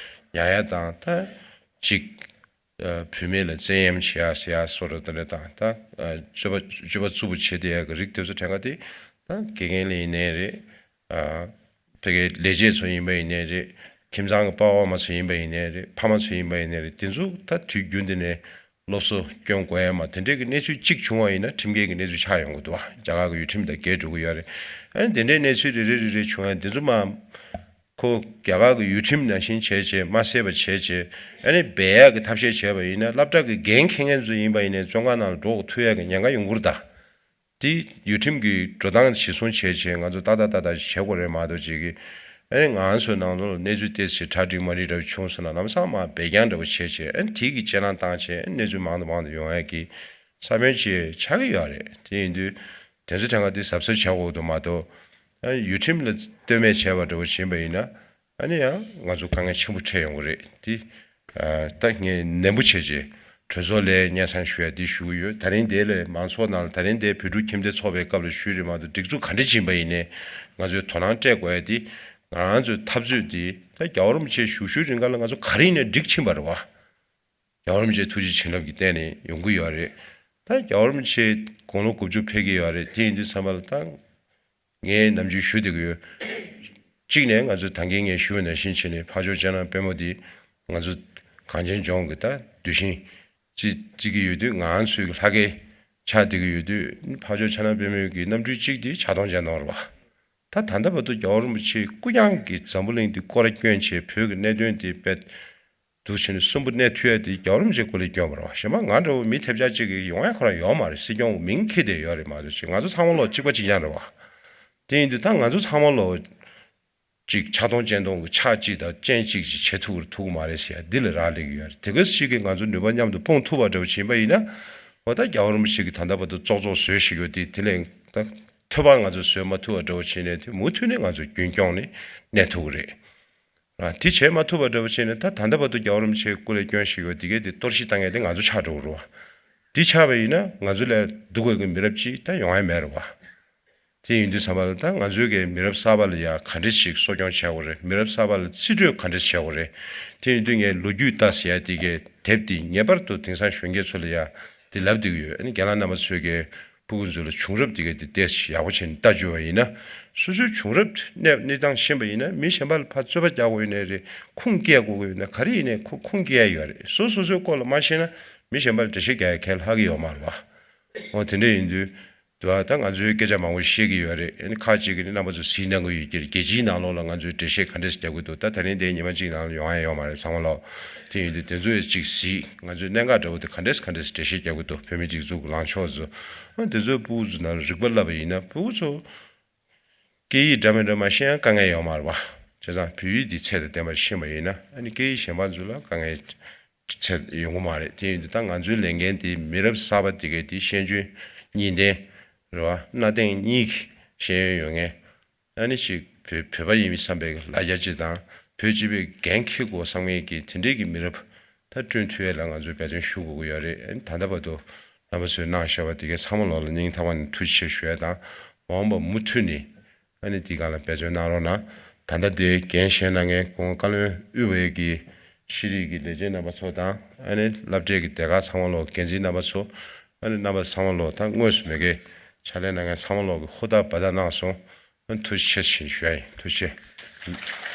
ཡག་ཡག་དང་། ད་ཅིག་ཨ་བུད་མེད་ལ་བཙན་གཡེམ་བྱེད་ཡ་ཟེར་ཡ་བཟོ་འདྲ་དེ་འདྲ་དང་། ད་ཨ་སྤྱོད་པ་སྤྱོད་པ་རྩུབ་པོ་བྱེད་བསྡད་ཡ་གི་རིགས་དེ་ཚོ་གྲངས་ཀ་དེ། ད་དགེ་རྒན་ལ་ཡིན་ནའི་རེད། ཨ་ཕ་གིའི་ལས་བྱེད་ཚོ་ཡིན་པ་ཡིན་ནའི་རེད། ཁྱིམ་ཚང་གི་པ་ཕ་མ་ཚོ་ཡིན་པ་ཡིན་ནའི་རེད། ཕ་མ་ཚོ་ཡིན་པ་ཡིན་ནའི་རེད། དེ་ཚོ་ད་དུས་རྒྱུན་དུ་ནས་སློབ་གསོ་སྐྱོན་དགོས་ཡ་མ། དེ་འདྲའི་གི་གནས་ཚུལ་གཅིག་བྱུང་བ་ཡིན་ན་ཁྲིམས་འགལ་གྱི་གནས་ཚུལ་ཆགས་ཡོང་གི་འདུག་བ། རྒྱ་གར་གྱི་ཡུལ་ཁྲིམས་དང་འགལ་འགྲོ་གི་ཡོད་རེད། ཨ་ནི་དེ་འདྲའི་གནས་ཚུལ་རེ་རེ་རེ་རེ་བྱུང་ཡ་དེ་ཚོ་མ། ཁོ་རྒྱ་གར་གྱི་ཡུལ་ཁྲིམས་ནང་བཞིན་བྱས་བྱས། མ་བསད་པ་བྱས་བྱས། ཨ་ནི་སྦས་ཡག་གི་ཐབས་ཤེས་བྱས་པ་ཡིན་ན། སློབ་གྲྭ་གི་འགན་འཁྱེར་མཁན་ཚོ་ཡིན་པ་ཡིན་ནའི་བཙོན་ཁང་ནང་ལ་འགྲོ་ཐུབ་ཡག་གི་ཉེན་ཁ་ཡོང་གི་རེད་ད། དེ་ཡུལ་ཁྲིམས་ཀྱི་འགྲོ་སྟངས་གཞིར་བཟུང་བྱས་བྱས་ང་ཚོ་ཏག་ཏག་ཏག་ཏག་བྱེད་དགོས་རེད་མ་གཏོགས། ཅིག་གིས་ཨ་ནི་ང་ཚོའི་ནང་ལོགས་ལ་གནས་ཚུལ་ཏོག་ཙམ་གྲ་སྒྲིག་མ་སྒྲིག་འདྲ་བོ་བྱུང་སོང་ན། ལམ་སང་མར་སྦས་རྐྱང་འདྲ་བོ་བྱས་བྱས། ཨ་ནི་དེ་གི་གཅེས་ལན་བཏང་བྱས། ཨ་ནི་གནས་ཚུལ་མང་དུ་མང་དུ་ཡོང་ཡག་གི་ས་བོན་ཅིག་ཆགས་ཀྱི་ཡོད་རེད། དེ་ཡིན་དུས་དེ་ཚོ་གྲངས་ཀ་དེ་གཟབ་གཟབ་བྱེད་དགོས་འདུག་མ་གཏོགས། ཨ་ནི་ཡུལ་ཁྲིམས་ལ་ལྟོས་མེད་བྱས་པ་འདྲ་བོ་ཕྱིན་པ་ཡིན་ན། ཨ་ནི་ཡང་ང་ཚོ་དཀའ་ངལ་ཆེན་པོ་འཕྲད་ཡོང་གི་རེད་དེ། ཨ་ད་ངས་ནན་པོ་བྱས་རྗེས་གྲོས་ཚོགས་ལ་སྙན་སེང་ཞུ་ཡ་འདི་ཞུ་གི་ཡོད། ད་རིང་འདི་ལ་མང་ཚོགས་ནང་ལ། ད་རིང་འདི་བོད་ཕྲུག་ཁྱིམ་སྡེ་ཚོགས་པའི་སྐབས་ལ་ཞུས་རེད་མ་གཏོགས། སྒྲིག་འཛུགས་ག་འདྲ་ཕྱིན་པ་ཡིན་ནའི་ང་ཚོས་དོ་སྣང་སྤྲད་དགོས་ཡ་འདི། ང་རང་ཚོའི་འཐབ་རྩོད་འདི་ད་རྒྱལ་བ་རིན་པོ་ཆེ་བཞུགས་བཞུགས་རིང་ག་ལ་ང་ཚོ་ག་རེ་ཡིན་ནའི་འགྲིག་ཕྱིན་པ་རེད་བ། རྒྱལ་བ་རིན་པོ་ཆེའི་ཐུགས་རྗེ་བྱིན་རླབས་ཀྱི་སྟེང་ནས་ཡོང་གི་ཡོད་རེད། ད་རྒྱལ་བ་རིན་པོ་ཆེ་དགུང་ལོ་དགུ་བཅུ་ཕེབས་ཀྱི་ཡོད་རེད། དེ་ཡིན་དུས་ཙམ་པ་ལ་ད་ངས་ནམ་རྒྱུན་ཞུ་བསྡད་ཀྱི་ཡོད། གཅིག་ནས་ང་ཚོས་ད་གིན་ངས་ཞུ་བ་ནང་བཞིན་བྱས་ནས། འཕགས་མཆོག་སྤྱན་སྟོབས་དཔལ་མོ་འདི་ང་ཚོ་གངས་ཅན་ལྗོངས་ཀྱི་ད་གདུལ་ཞིང་ཅིག་བརྩི་གི་ཡོད་དུས། ང་ཚོའི་ལྷ་སྐལ་ཆགས་བསྡད་ཀྱི་ཡོད་དུས། འཕགས་མཆོག་སྤྱན་སྟོབས་དཔལ་མོའི་གི་རྣམ་སྤྲུལ་གཅིག་དེ་ཕྱག་སྟོང་སྤྱན་སྟོང་རེད་བ། ད་ད་ལྟ་བར་དུ་རྒྱལ་བ་རིན་པོ་ཆེ་སྐུ་རྐྱང་གིས་འཛམ་བུ་གླིང་འདི་སྐོར་ར་བསྐྱོན་བྱས། བོད་ཀྱི་གནད་དོན་དེ་དཔེ་འདུག་བྱས་ནས་གསོན་པོ་གནས་ཐུབ་ཡ་དེ་རྒྱལ་བ་རིན་པོ་ཆེའི་སྐུ་ལས་བསྐྱོན་པ་རེད་བ། གཞན་པ་ང་འདྲ་བོ་མི་ཐེབས་ཆག་ཅིག་གིས་ཡོང་ཡ་ཁོ་རང་ཡོད་མ་རེད། སྲིད་སྐྱོང་གི་མིང་འཁྱེར་བསྡད་ཡོད་རེད་མ་གཏོགས། ཅིག་ང་ཚོ་ཚང་མ་ལོག་གཅིག་པ་གཅིག་རྐྱང་རེད་བ། དེ་ཡིན་དུས་ད་ང་ཚོ་ཚང་མ་ལོག་ཅིག་ཕྱག་སྟོང་སྤྱན་སྟོང་གི་ཕྱག་གཅིག་དང་སྤྱན་གཅིག་ཅིག་བྱེད་ཐུབ་ཀྱི་ཐུབ་ཀྱི་མ་རེད་ཟེར་ཡ་འདི་ལ་རག་ལས་ཀྱི་ཡོད་རེད། དེ་ག་ཞིག་གིས་ང་ཚོ་ནུས་པ་མཉམ་དུ་སྤུངས་ཐུབ་པ་འདྲ་བོ་ཕྱིན་པ་ཡིན་ན། འོ་ད་རྒྱལ་བ་རིན་པོ་ཆེ་གིས་ད་ལྟ་བར་དུ་ཙོག་ཙོག་བཟོས་བཞག་ཡོད་དེ། དེ་ལས་ད་ཐོད་པ་ང་ཚོ་བཟོས་མ་ཐུབ་པ་འདྲ་བོ་བྱས་ནས། དེ་མུ་མཐུད་ནས་ང་ཚོ་རྒྱུན་སྐྱོང་ནས་གནས་ཐུབ་ཀྱི་རེད། ར་དེ་བྱས་མ་ཐུབ་པ་འདྲ་བོ་བྱས་ནས། ད་ད་ལྟ་བར་དུ་རྒྱལ་བ་རིན་པོ་ཆེའི་སྐུ་ལས་བསྐྱོན་བཞག་ཡོད་དེ་གས་དེ་གཏོར་བཤིག་བཏང་ཡ་དེ་ང་ཚོ་ཆགས་འགྲོ་གི་རེད་བ། དེ་ཆགས་པ་ཡིན་ན་ང་ཚོ་ལས་སྡུག་པའི་གི་མི་རབས་ཅིག་ད་ཡོང་ཡ་མེད་རེད་བ། དེ་ཡིན་དུས་ཙམ་པ་ལ་ད་ང་ཚོའི་གི་མི་རབས་གསར་པ་ལ་ཡ་ག་འདྲ་ཞིག་གསོ་སྐྱོང་བྱ་དགོས་རེད། མི་རབས་གསར་པ་ལ་རྩིས་སྤྲོད་ག་འདྲ་བྱ་དགོས་རེད། དེ་ཡིན་དུས་ངས་ལོ་རྒྱུས་ལྟ་ཟེར་ཡ་དེ་གའི་དེབ་དེ་ངེས་པར་དུ་དེང་སང་གཞོན་སྐྱེས་ཚོ་ལ་ཡ་དེ་ལབ་བསྡད་ཀྱི་ཡོད། ཨ་ནི་རྒན་ལགས་རྣམ་པ་ཚོས་གི་ ཕྲུ་གུ་ཚོ་ལ་བྱུང་རབས་དེ་གའི་དེ་ཏོག་ཙམ་ཡག་པོ་བྱས་ནས་ལྟ་བཅུག་པ་ཡིན་ན། སོ་སོའི་བྱུང་རབས་གནས་གནས་སྟངས་ཤེས་པ་ཡིན་ན། མི་གཞན་པ་ལ་ཕར་རྩོད་པ་རྒྱག་དགོས་ཡོད་ནའི་རེད། ཁུངས་སྐྱེལ་དགོས་ཀྱི་ཡོད་ན། ག་རེ་ཡིན་ནའི་ཁུ- ཁུངས་སྐྱེལ་ཡ་ཡོད་རེད། སོ་སོ་སོའི་སྐོར་ལ་མ་ཤེས་ན་མི་གཞན་པ་ལ་འགྲེལ་བཤད་རྒྱག་ཡ་གལ་ལྷག་གི་ཡོད་མ་རེད་བ། འོ་དེ་འདྲ་ཡིན་དུས། དུ་བ་ད་ང་ཚོའི་སྐད་ཆ་མང་པོ་བཤད་ཀྱི་ཡོད་རེད། ཨ་ནི་ཁག་ཅིག་གིས་ནི་རྣམ་པ་ཚོ་གཟིགས་གནང་གི་ཡོད་ཀྱི་རེད། རྒྱལ་སྤྱིའི་ནང་ལོགས་ལ་ང་ཚོས་འགྲེལ་བཤད་ག་འདྲས་རྒྱག་གི་འདུག་ད་ད་རིང་དེ་ཉི་མ་གཅིག་ནང་ལ་ཡོང་ཡ་ཡོད་མ་རེད་ཚང་མ་ལོག་དེ་ཡིན་དུས་དེ་ཚོ་ཡི་གཅིག་གཟིགས། ང་ཚོའི་གནད་འགག་འདྲ་བོ་དེ་ག་འདྲས་ག་འདྲས་འགྲེལ་བཤད་རྒྱག་གི་འདུག་བོད་མིའི་སྒྲིག་འཛུགས་ཀྱི་ལངས་ཕྱོགས་ཚོ། ཨ་དེ་ཚོའི་ཕྲུ་གུ་ཚོ་ནང་ལ་རིག་པ་བསླབ་པ་ཡིན་ན་ཕྲུ་གུ་ཚོ་སྐད་ཡིག་འདྲ་མི་འདྲ་མ་ཤེས་ཡང་དཀའ་ངལ་ཡོད་མ་རེད་བ། བྱས་ཙང་བོད་ཡིག་འདི་ཚད་དང་ལྡན་པ་ཤེས་པ་ཡིན་ན། ཨ་ནི་སྐད་ཡིག་གཞན་པ་ཚོ་ལ་དཀའ་ངལ་ཚད་ཡོང་གི་མ་རེད། དེ་ཡིན་དུས་ད་ང་ཚོའི་ལས་འགན་དེ་མི་རབས་གསར་པ་དེ་གའི་དེ་ཤེས་འཇོན་གཉིས་ལྡན་རེད་བ། གནའ་དེང་གཉིས་ཀྱི་ཤེས་ཡོན་ཡོད་མཁན། ཨ་ནི་ཅིག་བོད་བོད་པ་ཡིན་བསམ་པའི་ལ་རྒྱ་ཅིག་དང་། བོད་སྤྱི་པའི་འགན་འཁྱེར་དགོས་བསམ་མཁན་གྱི་དེ་འདྲའི་གི་མི་རབས་ད་བསྐྲུན་ཐུབ་ཡས་ལ་ང་ཚོས་འབད་བརྩོན་ཞུ་དགོས་ཀྱི་ཡོད་རེད། ཨ་ནི་ད་ལྟ་བར་དུ་རྣམ་པ་ཚོས་གནང་བཞག་པ་དེ་གའི་ཚང་མ་ལོག་ལ་སྙིང་ཐག་པ་ནས་ཐུགས་རྗེ་ཆེ་ཞུ་ཡས་དང་། མ་འོངས་པ་མུ་མཐུད་ནས་ཨ་ནི་འདི་སྒང་ལ་འབད་བརྩོན་གནང་རོགས་གནང་། ད་ལྟ་དེ་འགན་བཞེས་གནང་མཁན་སྐུ་ངོ་བཀའ་བློན་དབུས་པའི་གི་ཤེས་རིག་གི་ལས་བྱེད་རྣམ་པ་ཚོ་དང་། ཨ་ནི་སློབ་གྲྭའི་གི་སྡེ་ཁག་ཚང་མ་ལོག་འགན་འཛིན་རྣམ་པ་ཚོ། ཨ་ནི་རྣམ་པ་ཚང་མ་ལོག་ད་དངོས་སུ་མེད་མཁན་ཕྱག་ལས་གནང་མཁན་ཚང་མ་ལོག་གི་ཧུར་ཐག་འབད་ཐག་གནང་སོང་། ཨ་ནི་ཐུགས་རྗེ་ཆེ་ཞུ་ཡ་ཡིན། ཐུགས་རྗེ་ཆེ།